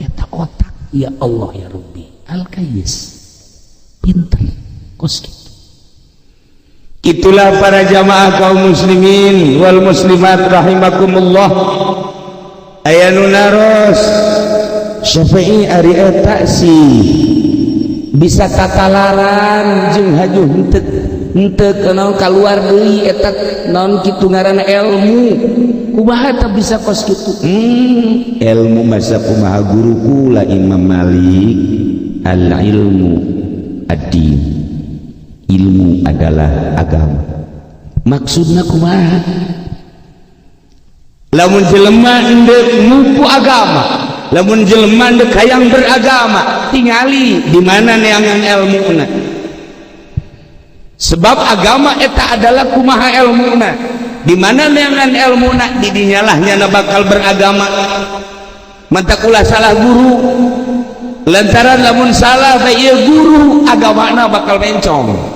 Eta otak, ya Allah ya Rabbi, al-kayis, pinter kos gitu. Itulah para jamaah kaum muslimin wal muslimat rahimakumullah. Aya nu naros, Syafi'i ari eta sih Bisa tatalaran jeung haju henteu henteu naon kaluar deui eta naon kitu ngaranna ilmu, kumaha eta bisa kos kitu? Ilmu masa kumaha guru kula Imam Malik, al ilmu ad-din, ilmu adalah agama. Maksudna kumaha? Lamun jelema endek mupu agama, lamun jelema endek hayang beragama, tingali di mana neangan ilmuna, sebab agama eta adalah kumaha ilmuna. Di mana neangan ilmuna, di dinyalah nyana bakal beragama. Mantak ulah salah guru, lantaran lamun salah bae ieu guru, agamana bakal mencong.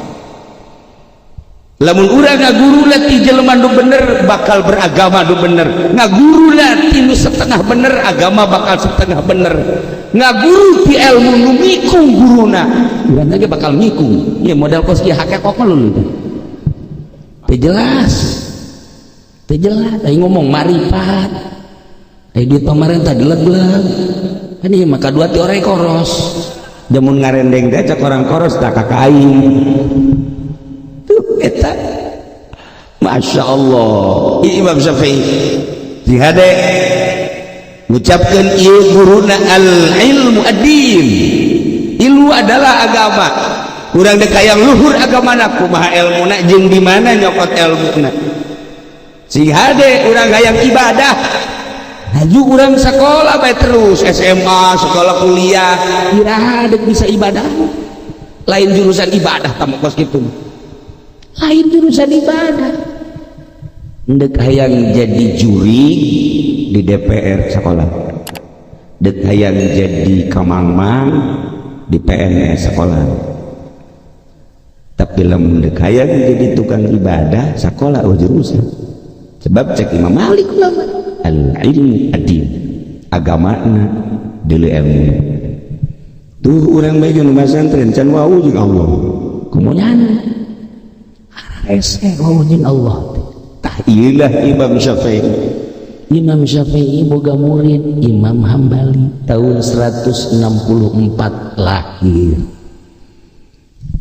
Lamun urang ngaguru ti jelema nu bener, bakal beragama nu bener. Ngaguru ti nu setengah bener, agama bakal setengah bener. Ngaguru ti ilmu nu mikung guruna, urang ge bakal mikung. Ieu modal kos kieu hakekok mah lulu teu jelas, teu jelas. Aing ngomong maripat, aya duit pamarentah dileg-leg kan ieu maka dua ti orang koros. Jamun ngarendeng teh cek orang koros tak ka aing tuh eta. Masya Allah, Imam Syafi'i dihade ngucapkeun ieu guruna, al ilmu ad-din, ilmu adalah agama. Kurang dek hayang luhur agamana, kumaha ilmuna jeung di mana nyokot ilmuna. Sing hade urang hayang ibadah, haju urang sekolah bae terus, SMA, sekolah, kuliah. Iraha dek bisa ibadah? Lain jurusan ibadah tamu kos kitu. Lain jurusan ibadah. Dek hayang jadi juri di DPR, sekolah. Dek hayang jadi kamangmang di PNS, sekolah. Tapi lamun dek hayang jadi tukang ibadah, sekolah, oh jurusan. Sebab cek Imam Malik ulama, al ilmu adin, agamana dulu ilmu. Tuh urang bae nu masantren can wau jeung Allah. Kumaha hese wau jeung Allah? Tah ieulah Imam Syafi'i. Imam Syafi'i boga murid Imam Hambali, tahun 164 lahir.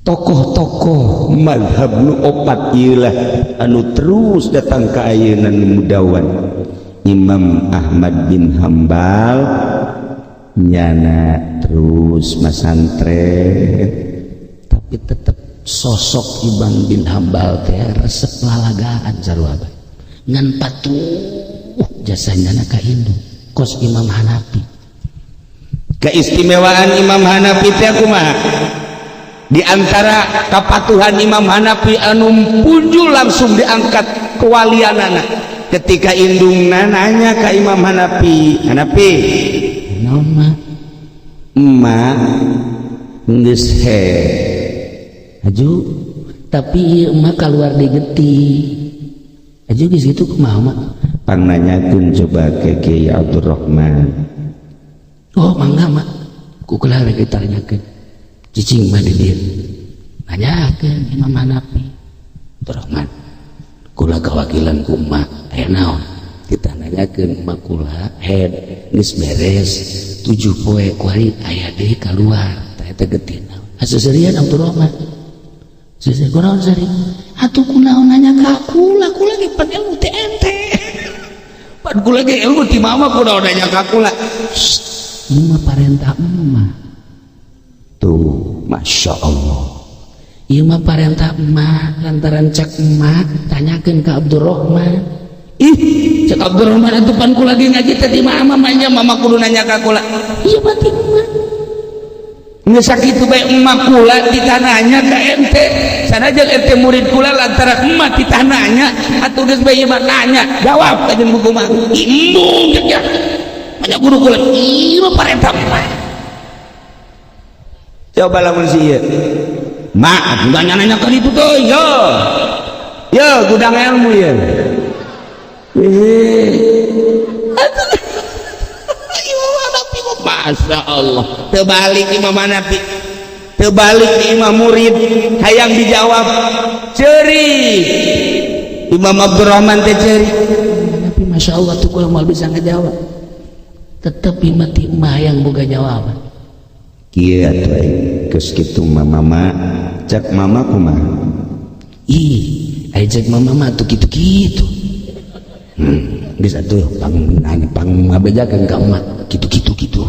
Tokoh-tokoh mazhab nu opat ieulah anu terus datang ke ayeuna mudawan. Imam Ahmad bin Hambal nyana terus masantren. Tapi tetep sosok Imam bin Hambal teh resep lalagaan sarua bae, ngan patuh jasanya ka indung kos Imam Hanafi. Keistimewaan Imam Hanafi teh kumaha? Di antara kepatuhan Imam Hanafi anu punjul langsung diangkat kewalianana ketika indungna nanya ke Imam Hanafi, "Hanafi." "Naon, Mak?" "Emak geus haid." "Aju, tapi ieu emak keluar di getih. Aju geus kitu kumaha, Mak?" "Pang nanyakeun coba ke Kiai Abdurrahman." "Oh, mangga, Mak, ku kula rek ditanyakeun." Cicing mah di dieu, nanyakeun Imam Hanafi, "Abdurrahman, kula kawakilan ku emak." "Aya naon?" "Kita nanyakeun, emak kula haid geus beres 7 poe kuari aya deui kaluar. Tah eta getih naon?" Asa serian Abdurrahman. Sese kunaon seri? Atuh kunaon nanya ka kula, kula ge pan ilmu teh ente. Pan kula ge ilmu ti mama, kunaon nanya ka kula? Ieu mah parentah emak. Tuh, Masya Allah. Ieu mah parentah emak, lantaran cek emak tanyakeun ka Abdurrahman. Ih, cek Abdurrahman, atuh pan kula ge ngaji teh ti mama, manya mama kudu nanya ka kula. Iya, mah ti emak. Geus sakitu bae emak kula ditananya ka ente. Sanajan ente murid kula, lantaran emak ditananya atuh geus bae ieu mah nanya, jawab ka jeung buku mah. Embung cek ya. Banyak guru kula, ieu mah parentah emak. Coba lamun si ieu. Mak, nanya nanya kan itu tuh, yo. Yo, gudang ilmu ya. Eh. Masya Allah, terbalik Imam Hanafi, terbalik imam murid hayang dijawab, ceri Imam Abdurrahman teh ceri. Tapi Masya Allah tuh kalau mau bisa ngejawab, tetep mati emak yang boga jawaban. Kieu atuh aing geus kitu mah, mama cak mama kumaha? Ih, aya cek mama mah tuh gitu-gitu. Geus atuh pang nanya, pang ngabejakeun ka emak gitu-gitu gitu.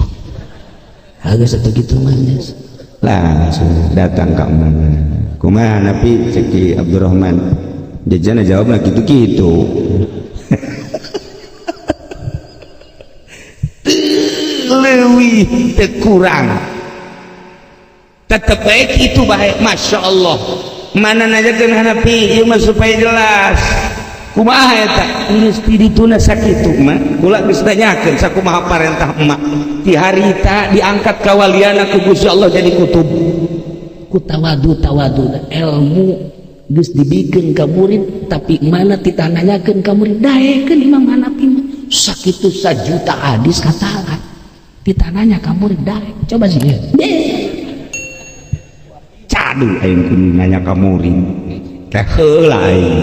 Geus atuh kitu mah geus. Langsung datang ka mana, kumaha Napi? Cek Ki Abdurrahman, jajana jawab lah gitu-gitu. Leuwih teu kurang, tetep baik itu baik. Masya Allah, mana nanyakeun Hanafi ieu mah supaya jelas kumaha eta geus ti dituna sakitu mah kula geus nanyakeun sakumaha parentah emak ti harita diangkat kawaliana ku Gusti Allah jadi kutub. Ku tawadu tawadu ilmu geus dibikeun ka murid, tapi mana ditanyakeun ka murid, daekeun Imam Hanafi mah sakitu sajuta hadis katalah ditananya ka murid daek, coba sih ya. Cadu aing kudu nanya ka murid teh heula aing.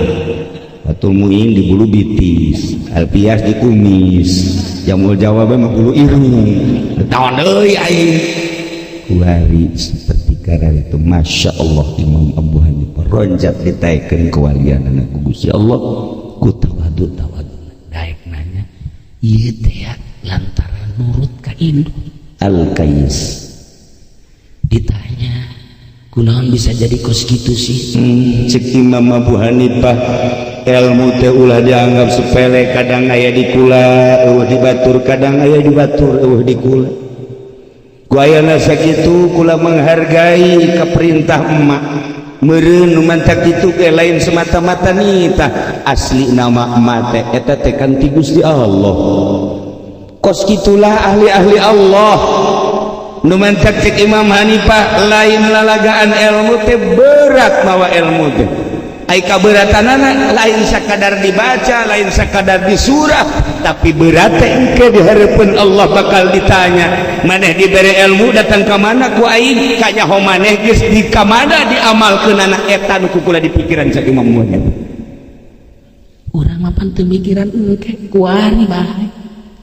Fathul Muin di bulu bitis, Alpias di kumis, Jamul Jawab mah bulu irung. Taon deui aing. Kuari seperti karar itu, Masya Allah, Imam Abu Hanifah ronjat ditaikeun kewalian ku Gusti Allah ku tawadu tawadu daek nanya ieu teh ya, lantaran nurut ka indung. Al-Kais ditanya kunaon bisa jadi kos gitu sih? Cek Imam Abu Hanifah, ilmu teh ulah dianggap sepele, kadang aya di kula eueuh di batur, kadang aya di batur eueuh di kula. Ku ayana sakitu kula menghargai ka perintah emak meureun nu mantak kitu ge lain semata-mata nita asli nama emak teh eta teh kan ti Gusti Allah. Kos kitulah ahli-ahli Allah nu mantak cek Imam Hanifah lain lalagaan, ilmu teh berat, mawa ilmu teh ai kaberatanana lain sakadar dibaca, lain sakadar disurah, tapi berat teh engke di hadapan Allah bakal ditanya, maneh dibere ilmu datang ka mana ku aing, kanyaho maneh geus di ka mana diamalkeunana, eta nu ku kula dipikiran cek Imam Hanifah. Urang mah pan teu mikiran engke, kuari bae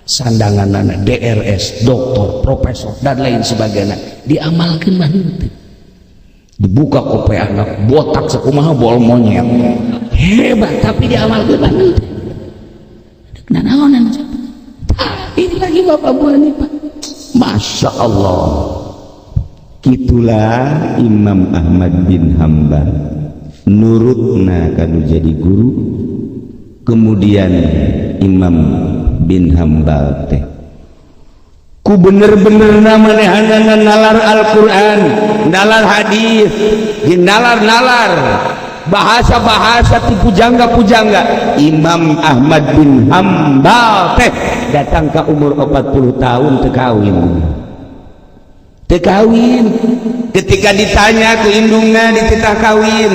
sandangan anak DRS, doktor, profesor dan lain sebagainya, diamalkeun mah henteu. Dibuka kope anak botak sakumaha bol monyet hebat, tapi diamalkeun mah henteu. Nah, naonan? Ini lagi Bapak Bu Hanifah, Masya Allah. Itulah Imam Ahmad bin Hambal nurutna kanu jadi guru. Kemudian Imam bin Hambal teh ku bener-bener manehanana nalar Al-Quran, nalar hadis, jeung nalar-nalar bahasa-bahasa ti pujangga-pujangga. Imam Ahmad bin Hambal teh datang ke umur 40 tahun teu kawin, teu kawin. Ketika ditanya ku indungna dititah kawin,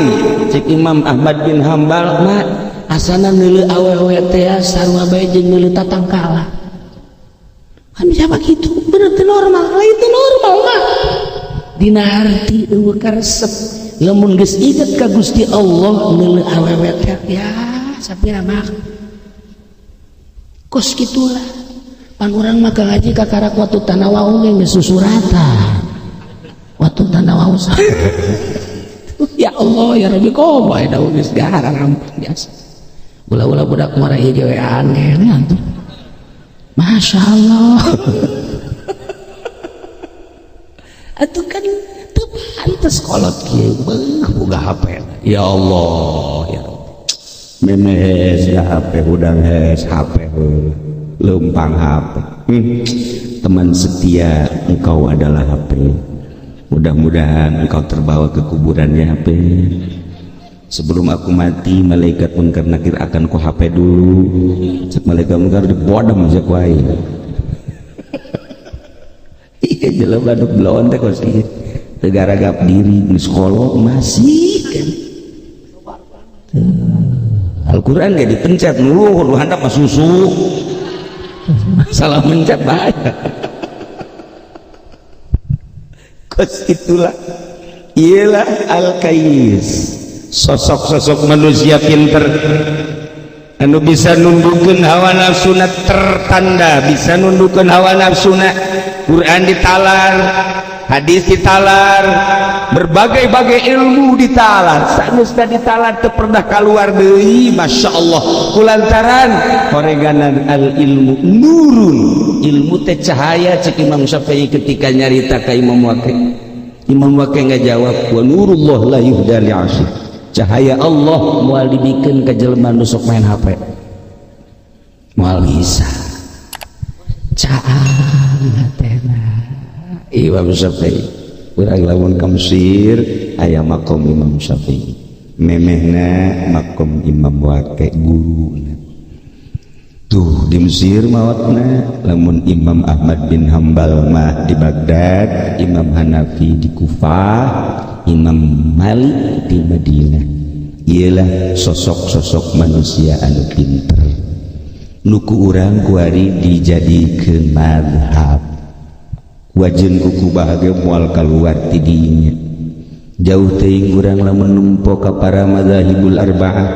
cek Imam Ahmad bin Hambal, "Mak, asana neuleuh awewe teh sarua bae jeung neuleuh tatangkala." Kan siapa gitu bener teu normal, lain teu normal mah dina harti eueuh karesep. Lamun geus inget ka Gusti Allah, neuleuh awewe teh ya sapira mah kos kitulah. Pan urang mah ngaji kakarak waktu tanah wae geus susuratan. Waktu tanda waos. Ya Allah ya Rabbi komo eta geus gara rampang biasa. Ulah-ulah budak marah ieu ge aneh antum. Masya Allah. Atuh kan teu pantes kolot kieu beuh boga HP. Ya Allah ya Rabbi. Memes ya HP udang hes HP lempang HP. Teman setia engkau adalah HP. Mudah-mudahan engkau terbawa ke kuburannya HP. Sebelum aku mati malaikat munkar nakir akan ku HP dulu. Cek malaikat munkar dibodem cek wae. Iya jelema nu belon teh kos ieu. Teu garagap diri geus kolot masih kan. Al-Quran gak dipencet nuluhur lu handap mah susu. Salah mencet bahaya. Kos itulah ialah al-kais, sosok-sosok manusia pinter anu bisa nundukeun hawa nafsuna, tertanda bisa nundukeun hawa nafsuna. Quran ditalar, hadis ditalar, berbagai-bagai ilmu ditalar, sanes ditalar teu pernah kaluar deui. Masya Allah, kulantaran horeganan al ilmu nurun, ilmu teh cahaya. Cek Imam Syafi'i ketika nyarita ka Imam Waqi, Imam Waqi ngajawab wa nurullah la yuhda li'asi, cahaya Allah moal dibikeun ka jelema nu sok main HP, moal bisa. Caang hatena Imam Syafi'i. Urang lamun ka Mesir aya makom Imam Syafi'i, memehna makom Imam Waqi guruna tuh di Mesir maotna. Lamun Imam Ahmad bin Hambal mah di Baghdad, Imam Hanafi di Kufah, Imam Malik di Madinah. Ialah sosok-sosok manusia anu pinter nuku urang kuari dijadikeun mazhab. Wajen kuku bahagia moal kaluar ti dinya. Jauh teuing urang lamun nempo ka para madzahibul arba'ah,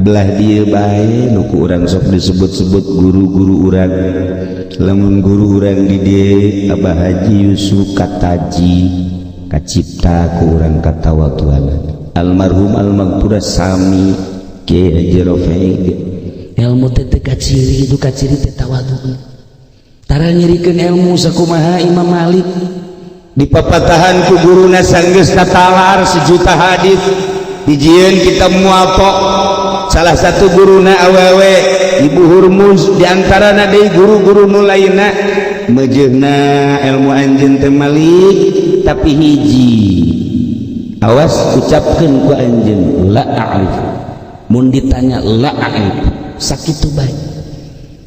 belah dieu bae nuku urang sok disebut-sebut guru-guru urang. Lamun guru urang di dieu Abah Haji Yusuf Kataji, kacipta ku urang katawaduan almarhum almaghfurah sami Kiai Haji Rafi'i. Ilmu teh teu kaciri, itu kaciri teh tawadhu. Tara nyirikeun ilmu sakumaha Imam Malik dipapatahan ku guruna sanggeus tatalar sejuta hadis dijieun kitab Muwatta. Salah satu guruna awewe Ibu Hurmuz, diantarana deui guru-guru nu lainna. Mejeuna ilmu anjeun teh Malik, tapi hiji awas ucapkeun ku anjeun la a'rif. Mun ditanya la a'rif, sakitu bae.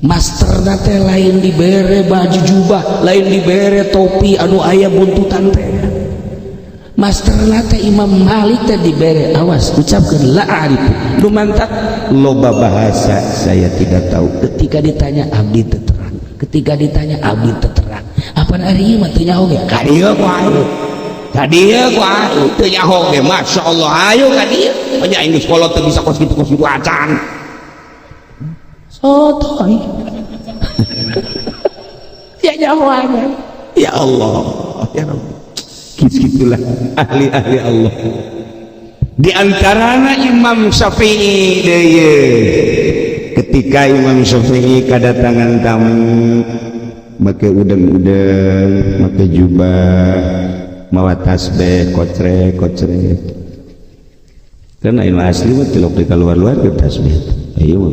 Masterna teh lain dibere baju jubah, lain dibere topi anu aya buntutan teh. Masterna teh Imam Malik teh dibere awas ucapkeun la a'rif. Nu mantak loba bahasa saya tidak tahu. Ketika ditanya abdi teu terang, ketika ditanya abdi teu terang. Apa ari ieu mah teu nyaho ge? Ka dieu ku aing, ka dieu ku aing teu nyaho ge. Masyaallah, ayo ka dieu. Nya aing geus kolot teu bisa kos kitu kos kitu acan. Sotoy. Ya nyahoan. Ya Allah, ya Rabbi. Gitulah ahli-ahli Allah. Di antarana Imam Syafi'i deui. Ketika Imam Syafi'i kedatangan tamu, make udeng-udeng, make jubah, mawa tasbih, kocrek-kocrek. Karena ilmu asli mah tilok di keluar-luar ke tasbih. Ayo.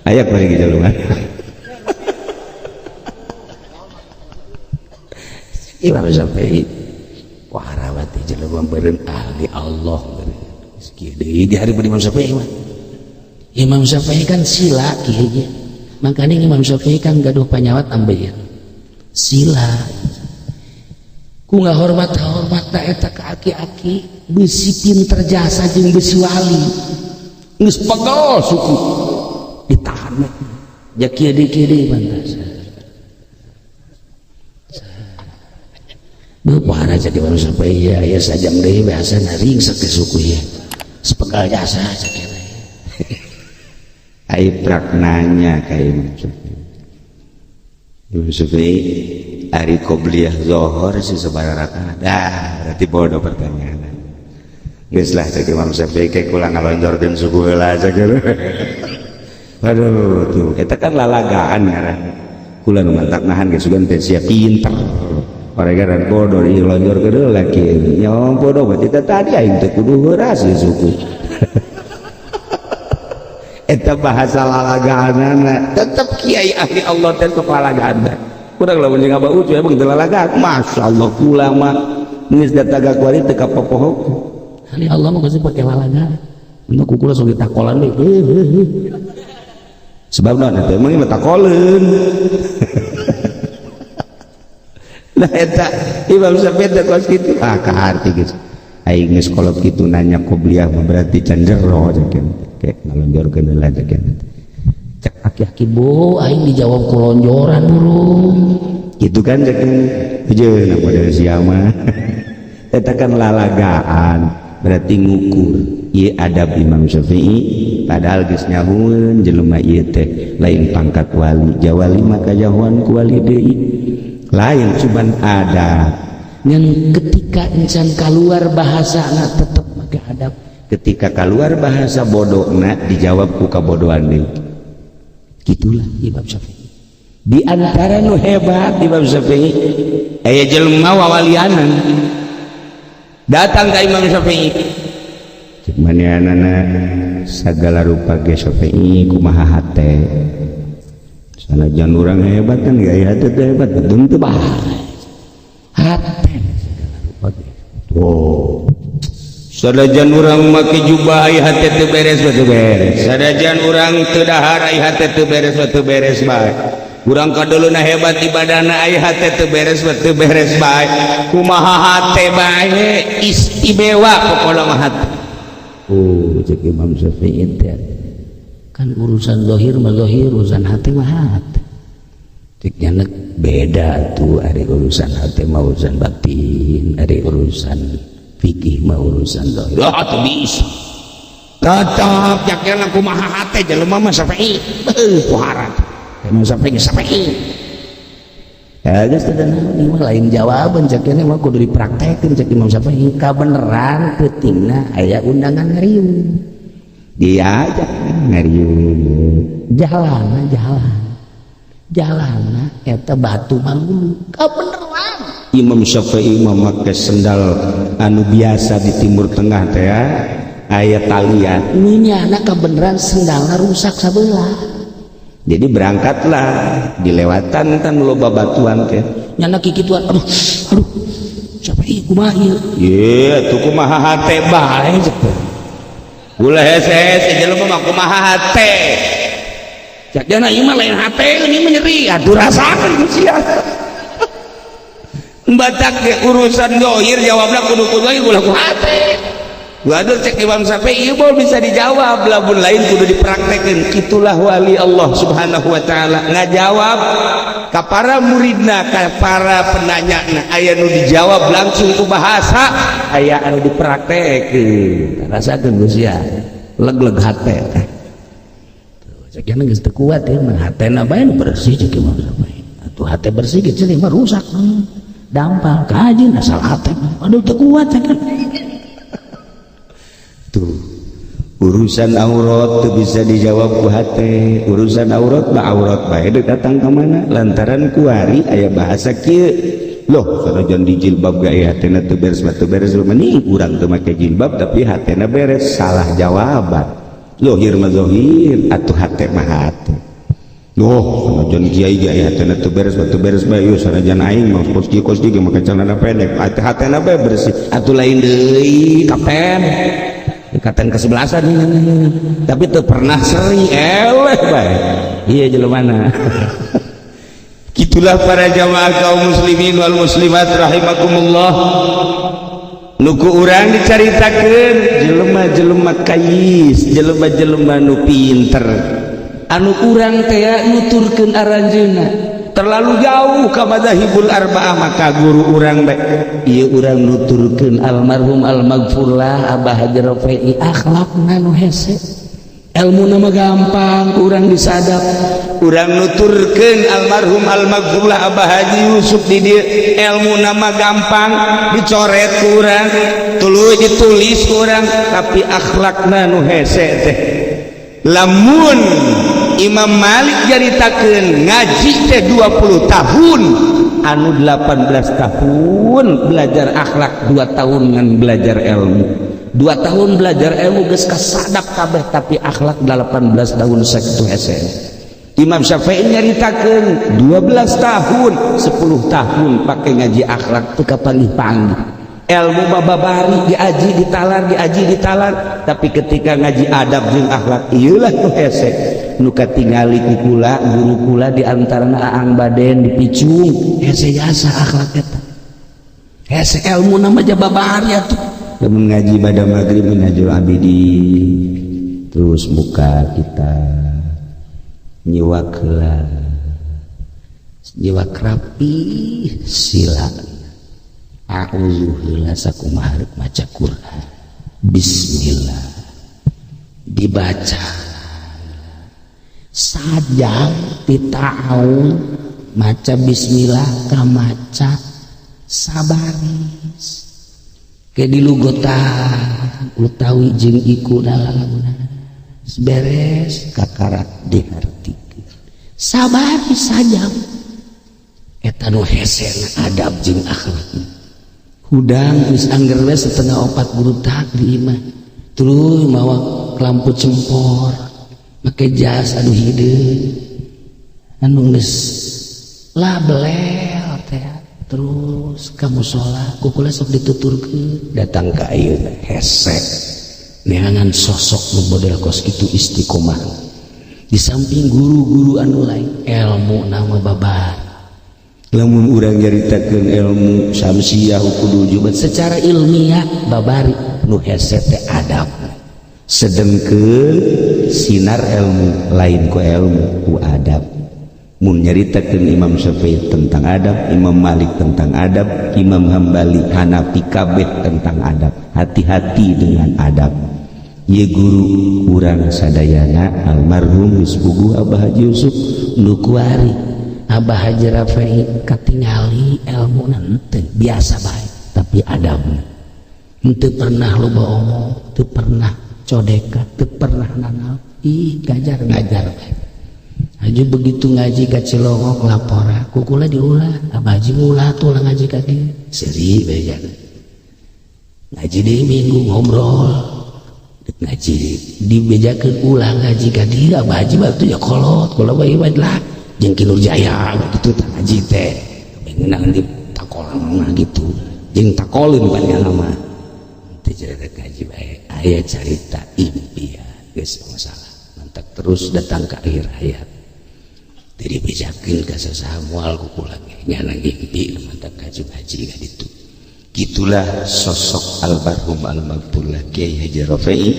Ayak lagi jaluan. Imam Syafi'i wah rawat jelema beureun ahli Allah geus kieu deui di hari Imam Syafi'i mah. Imam Syafi'i kan sila kieu ge. Makanya Imam Syafi'i kan gaduh panyawat ambeien. Sila. Ku ngahormat-hormatna eta ka aki-aki beusi pinter jasa jeung beusi wali. Geus pegel suku ditahan ja kieu deui kieu deui pantas. Beuh jadi Imam Syafi'i ya, ya sajam deui biasa ringsak teh suku ieu. Sepegal jasa cek eta. Ai prak nanya ka Imam Syafi'i. Imam Syafi'i ari qobliyah zohor si sabaraha rakaat? Dah, berarti bodoh pertanyaan. Geus lah, cek Imam Syafi'i, kayak kula ngalonjorkeun suku heula cek. Aduh, tuh eta kan lalagaan ngaran. Kula nu mantak nahan geus sugan teh sia pinter. Oregaran bodoh dilonjorkeun heula kieu. Nya bodoh berarti tadi aing teh kudu heuras ieu suku. Eta bahasa lalagaanana. Tetep kiai ahli Allah teh sok lalagaan. Kurang lamun jeung Abah Ucu emang teu lalagaan. Masyaallah, kula mah geus datang ka kuari teu kapopohok. Ahli Allah mah pasti pakai lalagaan. Untuk kukula sok ditakolan deh. Sebab naon eta emang mah takoleun. Nah, eta Imam Syafi'i teh kos kitu. Ah, kaharti geus. Aing geus kolot kitu nanya qobliyah mah berarti can jero cek. Kayak ngalonjorkeun heula cek. Cek aki-aki bu, aing dijawab ku lonjoran burung. Gitu kan cek. Heujeun model sia mah. Eta kan lalagaan, berarti ngukur ieu adab Imam Syafi'i, padahal geus nyahueun jelema ieu teh lain pangkat wali, jawali mah kajahoan ku wali deui. Lain, cuman adab. Yang ketika encan keluar bahasa na tetep make adab. Ketika keluar bahasa bodohna dijawab ku kabodohan deui. Gitulah Imam Syafi'i. Di antara nu hebat Imam Syafi'i, aya jelema wawalianan datang ka Imam Syafi'i. Cek manehanana sagala rupa ge Syafi'i kumaha hate. Sanajan urang hebat kan gaya hate teh hebat betul teu bae. Hate segala rupa ge. Oh. Sanajan urang make jubah ai hate teu beres mah teu beres. Sanajan urang teu dahar ai hate teu beres mah teu beres bae. Urang kaduluna hebat ibadahna ai hate teu beres mah teu beres bae. Kumaha hate bae istimewa pokona mah hate. Oh, cek Imam Syafi'i teh kan urusan zahir mah zahir, urusan hati mah hati. Cek nyanek beda tuh, ari urusan hati mah urusan batin, ari urusan fikih mah urusan zahir. Ah, teu bisa. Tetep yakin kumaha hate jelema mah Syafi'i. Beuh, kuharat. Imam Syafi'i Syafi'i. Ya geus teu naon ieu mah lain jawaban cek ini mah kudu dipraktekeun cek Imam Syafi'i. Kabeneran peutingna aya undangan ngariung. Diajak ngariung. Jalana jalan. Jalana eta batu manggulu. Kabeneran. Imam Syafi'i memakai sendal anu biasa di Timur Tengah teh ya, aya talian. Minyana kabeneran sendalna rusak sabelah. Jadi berangkatlah dilewatan kan loba batuan teh. Nyana kikituan, aduh, aduh. Syafi'i kumaha ieu? Ye, tuh kumaha hate bae cek teh. Ulah hese-hese jelema mah kumaha hate. Cek dana ieu mah lain hate, ini mah nyeri. Aduh, rasakeun ku sia. Batak ge urusan zahir jawabna kudu ku zahir ulah ku hate. Waduh, cek Imam Syafi'i ieu mah bisa dijawab lamun lain kudu dipraktekeun. Itulah wali Allah Subhanahu wa taala ngajawab ka para muridna, ka para penanyana, aya nu dijawab langsung ku bahasa, aya anu dipraktekeun. Rasakeun ku sia. Leg-leg hate teh. Tuh, cek nya geus teu kuat ya mah hatena bae nu bersih cek Imam Syafi'i. Atuh hate bersih ge ceuli mah rusak. Dampal kajeun asal hate mah. Aduh, teu kuat cek. Tuh, urusan aurat tuh bisa dijawab ku hate. Urusan aurat mah aurat bae deuk datang ka mana lantaran kuari aya bahasa kieu loh, sanajan di jilbab ge aya hatena teu beres mah teu beres. Mending urang teu make jilbab tapi hatena beres, salah jawaban. Zohir mah zohir atuh, hate mah hate. Loh, sanajan kiai ge aya hatena teu beres mah teu beres bae. Yeuh, sanajan aing mah kos kieu kos kieu ge make celana pendek atuh hatena bae bersih atuh, lain deui kapten. Kapten kesebelasan ini, tapi tuh pernah seri eleh bae iya jelema. Gitulah para jamaah kaum muslimin wal muslimat rahimakumullah, nuku urang dicaritakeun jelema-jelema kayis, jelema-jelema nu pinter anu urang teh nuturkeun aranjeunna terlalu jauh ka madzahibul arba'ah. Maka guru urang bae ieu urang nuturkeun almarhum almaghfurlah Abah Haji Rafi'i, akhlakna nu hese. Ilmu nama gampang, kurang disadap. Urang nuturkeun almarhum almaghfurlah Abah Haji Yusuf di dieu, ilmu nama gampang dicoret ku urang, tuluy ditulis ku urang, tapi akhlakna nu hese teh. Lamun Imam Malik nyaritakeun ngaji teh 20 tahun, anu 18 tahun belajar akhlak, 2 tahun ngan belajar ilmu. 2 tahun belajar ilmu geus kasadap kabeh, tapi akhlak 18 tahun sakitu hese. Imam Syafi'i nyaritakeun 12 tahun, 10 tahun pakai ngaji akhlak. Teu kapanggih-panggih. Ilmu babari diaji ditalar, diaji ditalar, tapi ketika ngaji adab jeung akhlak, ieulah nu hese, nu katingali ku kula, guru kula di antarana Aang Baden dipicung. Hese jasa akhlak eta, hese. Ilmu nama babari atuh. Lamun ngaji pada maghrib Minhajul Abidin, terus buka kita nyiwak heula. Nyiwak rapi, sila a'udzu heula, sakumaha rek maca Quran, bismillah, dibaca sajam ti ta'awun, maca bismillah ka maca sabaris ke dilugotan utawi jeung iku lalaguna, beres kakarak dihartikeun, sabaris sajam. Eta nu hesena adab jeung akhlak. Hudang geus angger we 3.30 guru tak di imah, tuluy mawa lampu cempor, make jas anu hideung, anu geus lah belel teh, terus ka musola ku kula sok dituturkeun. Datang ka ayeuna hese. Neangan sosok nu model kos kitu istiqomah di samping guru-guru anu lain. Ilmu nama babar. Lamun urang nyaritakeun ilmu syamsiah kudu jumat. Secara ilmiah babari, nu hese teh adab. Sedengkeun sinar ilmu lain ku ilmu, ku adab. Mun nyaritakeun Imam Syafi'i tentang adab, Imam Malik tentang adab, Imam Hambali, Hanafi, kabeh tentang adab. Hati-hati dengan adab. Ye guru urang sadayana almarhum geus puguh Abah Haji Yusuf. Nu kuari Abah Haji Rafi'i katingali ilmu henteu biasa bae, tapi adabna henteu pernah loba omong, teu pernah codeka, teu pernah nanal. Ih, ngajar ngajar bae. Haji begitu ngaji ka Cilongok lapora ku kula, diulah, "Abah Haji mulah tuh lah ngaji ka dieu." Seuri bejana ngaji di minggu, ngobrol ngaji, dibejakeun, "Ulah ngaji ka dieu, Abah Haji waktu ya kolot." Kula bae lah jeung Ki Nur Jaya gitu tah ngaji teh ngeunang di takolan gitu jeung takoleun pan mah teu cerita ngaji bae. Aya carita impian geus masalah mantak terus datang ke akhir hayat, jadi bejakeun ka sasaha moal ku kula ge nyana ngimpi mantak ngaji ngaji ka ditu. Gitulah sosok almarhum almaghfurlah Kiai Haji Rafi'i.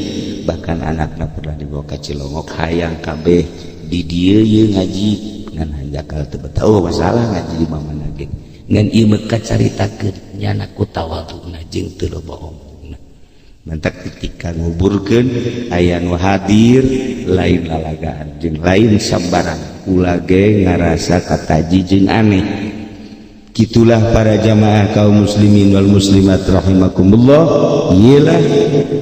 Bahkan anaknya pernah dibawa ke Cilongok, hayang kabeh di dieu ye ngaji, ngan hanjakal teu betah. Oh, masalah ngaji di mana ge ngan ieu mah kacaritakeun nyana ku tawaduna jeung teu loba omongna. Mantak ketika nguburkeun aya nu hadir, lain lalagaan jeung lain sambarang, kula ge ngarasa kataji jeung aneh. Gitulah para jamaah kaum muslimin wal muslimat rahimakumullah. Iyalah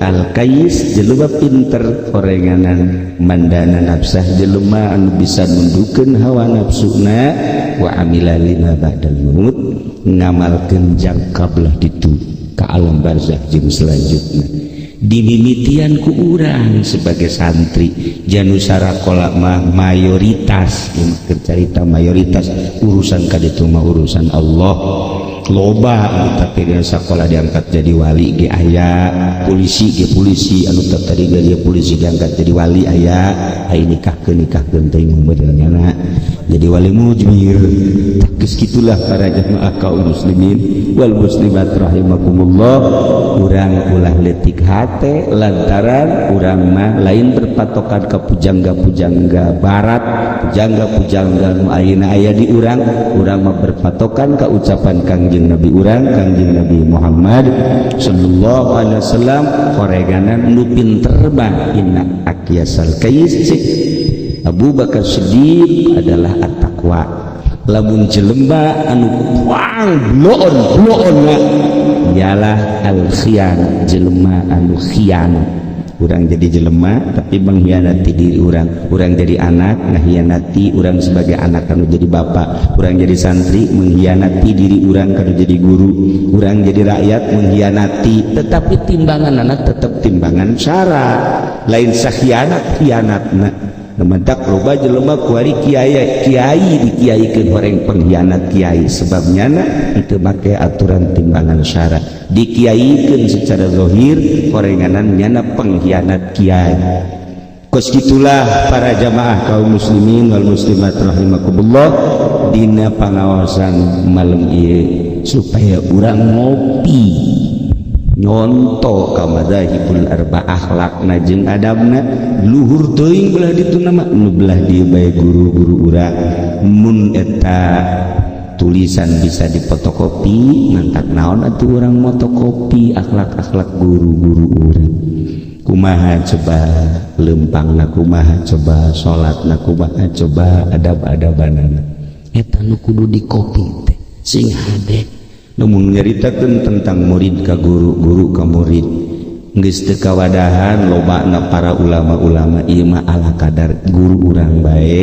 al kayis, jelema pinter orenganan, mandana nafsah, jelema anu bisa nundukeun hawa nafsuna, wa amila lima ba'dal maut, ngamalkeun jangka belah ditu ka alam barzah jeung selanjutnya. Dimimitian ku urang sebagai santri Janusara kolak mah mayoritas carita mayoritas, urusan kaditu mah urusan Allah. Loba tapi di sekolah diangkat jadi wali ge aya, polisi ge polisi anu tadi ge polisi diangkat jadi wali aya. Ai nikahkeun nikahkeun teh modelnya jadi wali mujmir. Geus gitulah para jamaah kaum muslimin wal muslimat rahimakumullah. Urang ulah leutik hate lantaran urang mah lain berpatokan ke pujangga-pujangga barat, pujangga-pujangga nu ayeuna aya di urang. Urang mah berpatokan ke ucapan Kangjeng. Kangjeng Nabi urang, Kangjeng Nabi Muhammad sallallahu alaihi wasallam. Horenganan nu pinter mah inna akyasal kais cek Abu Bakar Siddiq adalah at-taqwa. Lamun jelema anu buang bloon bloon ialah al khian, jelema anu khianat. Urang jadi jelema tapi mengkhianati diri urang, urang jadi anak mengkhianati urang sebagai anak kanu jadi bapak, urang jadi santri mengkhianati diri urang kanu jadi guru, urang jadi rakyat mengkhianati, tetapi timbangan anak tetap timbangan syara, lain sakhianat khianatna. Mentak loba jelema kuari kiai kiai dikiaikeun horeng pengkhianat kiai, sebabnya na itu make aturan timbangan syara, dikiaikeun secara zahir horenganan nyana pengkhianat kiai. Kos gitulah para jamaah kaum muslimin wal muslimat rahimakumullah dina pangawasan malam ieu supaya urang ngopi nyonto ka madzahibul arba'ah, akhlakna jeung adabna luhur teuing. Belah ditu nama nu belah dieu bae guru-guru urang, mun eta tulisan bisa dipotokopi mantak naon atuh urang motokopi akhlak-akhlak guru-guru urang. Kumaha coba lempangna, kumaha coba salatna, kumaha coba adab-adabanana? Eta nu kudu dikopi teh sing hade. Namun nyaritakeun tentang murid ka guru, guru ka murid geus teu kawadahan lobana para ulama-ulama. Ieu mah ala kadar guru urang bae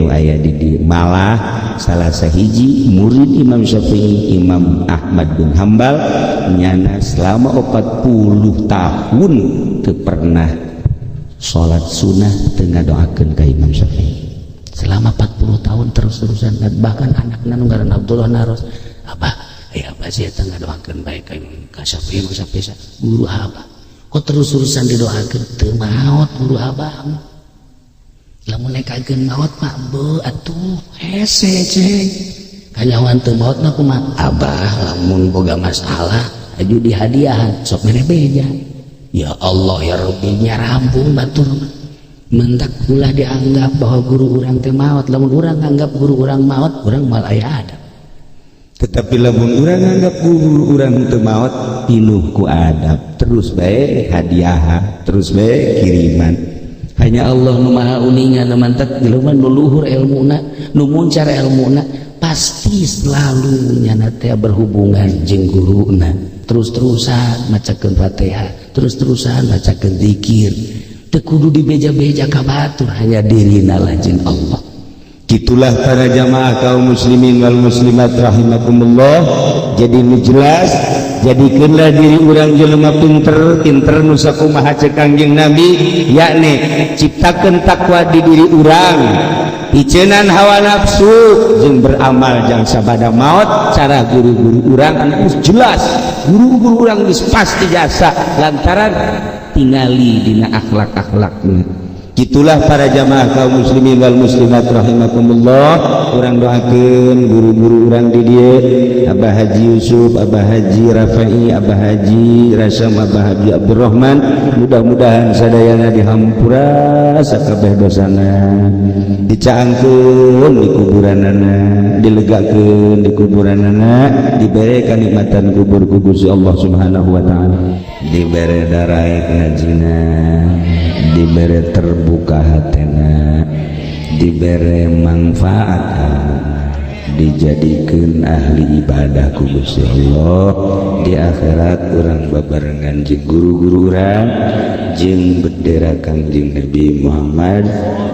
nu aya di dieu. Malah salah sahiji murid Imam Syafi'i, Imam Ahmad bin Hambal, nyana selama 40 tahun teu pernah salat sunnah teu ngadoakeun ka Imam Syafi'i. Selama 40 tahun terus-terusan, bahkan anakna nu ngaran Abdullah naros, "Abah, aya abah sih eta ngadoakeun bae ka ka Syafi'i, ka Syafi'i." "Guru abah kok terus-terusan didoakeun teu maot guru abah? Lamun nekakeun maot mah be atuh hese ceng kanyawan teu maot mah kumaha? Abah lamun boga masalah aju dihadiahan sok mere beja." Ya Allah ya Rabbi, nyarambung batur. Mentak ulah dianggap bahwa guru urang teh maot. Lamun urang anggap guru urang maot, urang mal aya adab. Tetapi lamun urang anggap guru urang teu maot, pinuh ku adab, terus bae hadiah, terus bae kiriman. Hanya Allah nu maha uninga. Nu mantak jelema nu luhur ilmuna, nu muncar ilmuna, pasti selalu nyana teh berhubungan jeung guruna, terus-terusan macakeun Fatihah, terus-terusan macakeun zikir, teu kudu dibeja-beja ka batur, hanya dirina lah jeung Allah. Gitulah para jamaah kaum muslimin wal muslimat rahimakumullah. Jadi nu jelas, jadikanlah diri urang jelema pinter. Pinter nu sakumaha cek Kangjeng Nabi, yakni ciptakeun takwa di diri urang, picenan hawa nafsu jeung beramal jang sabada maut. Cara guru-guru urang anu jelas, guru-guru urang geus pasti jasa lantaran tingali dina akhlak-akhlakna. Itulah para jamaah kaum muslimin wal muslimat rahimakumullah. Urang doakeun guru-guru urang di dieu, Abah Haji Yusuf, Abah Haji Rafai, Abah Haji Rasam, Abah Haji Abdurrahman, mudah-mudahan sadayana dihampura sakabeh dosana, dicaangkeun di kuburanana, dilegakeun di kuburanana, dibere kanikmatan kubur ku Gusti Allah Subhanahu wa taala, dibere daraek ngajina, dibere terbuka hatena, dibere manfaat, dijadikan ahli ibadah ku Gusti Allah. Di akhirat urang babarengan jeung guru-guru urang jeung bendera Kangjeng Nabi Muhammad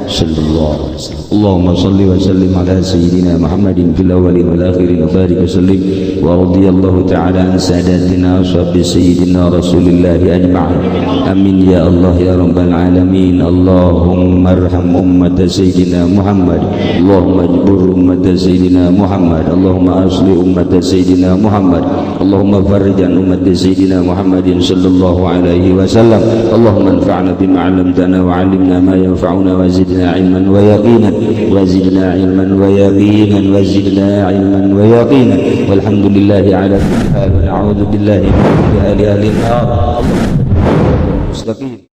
sallallahu alaihi wasallam. Allahumma salli wa sallim ala sayyidina Muhammadin fil awwalin wal akhirin wa barik wa sallim wa radiyallahu ta'ala an sadatina ashabi sayyidina Rasulillah ajma'in. Amin ya Allah ya rabbal alamin. Allahumma arham ummat sayyidina Muhammad. Allahumma ajbur ummat sayyidina Muhammad. Allahumma asli ummat sayyidina Muhammad. Allahumma farij an ummat sayyidina Muhammadin sallallahu alaihi wasallam. Allahumma anfa'na bima 'allamtana wa 'allimna ma yanfa'una wa zidna 'ilman wa yaqinan wa zidna 'ilman wa yaqinan wa zidna 'ilman wa yaqinan. Walhamdulillahi ala kulli hal wa na'udzu billahi min ahli an-nar. Mustaqim.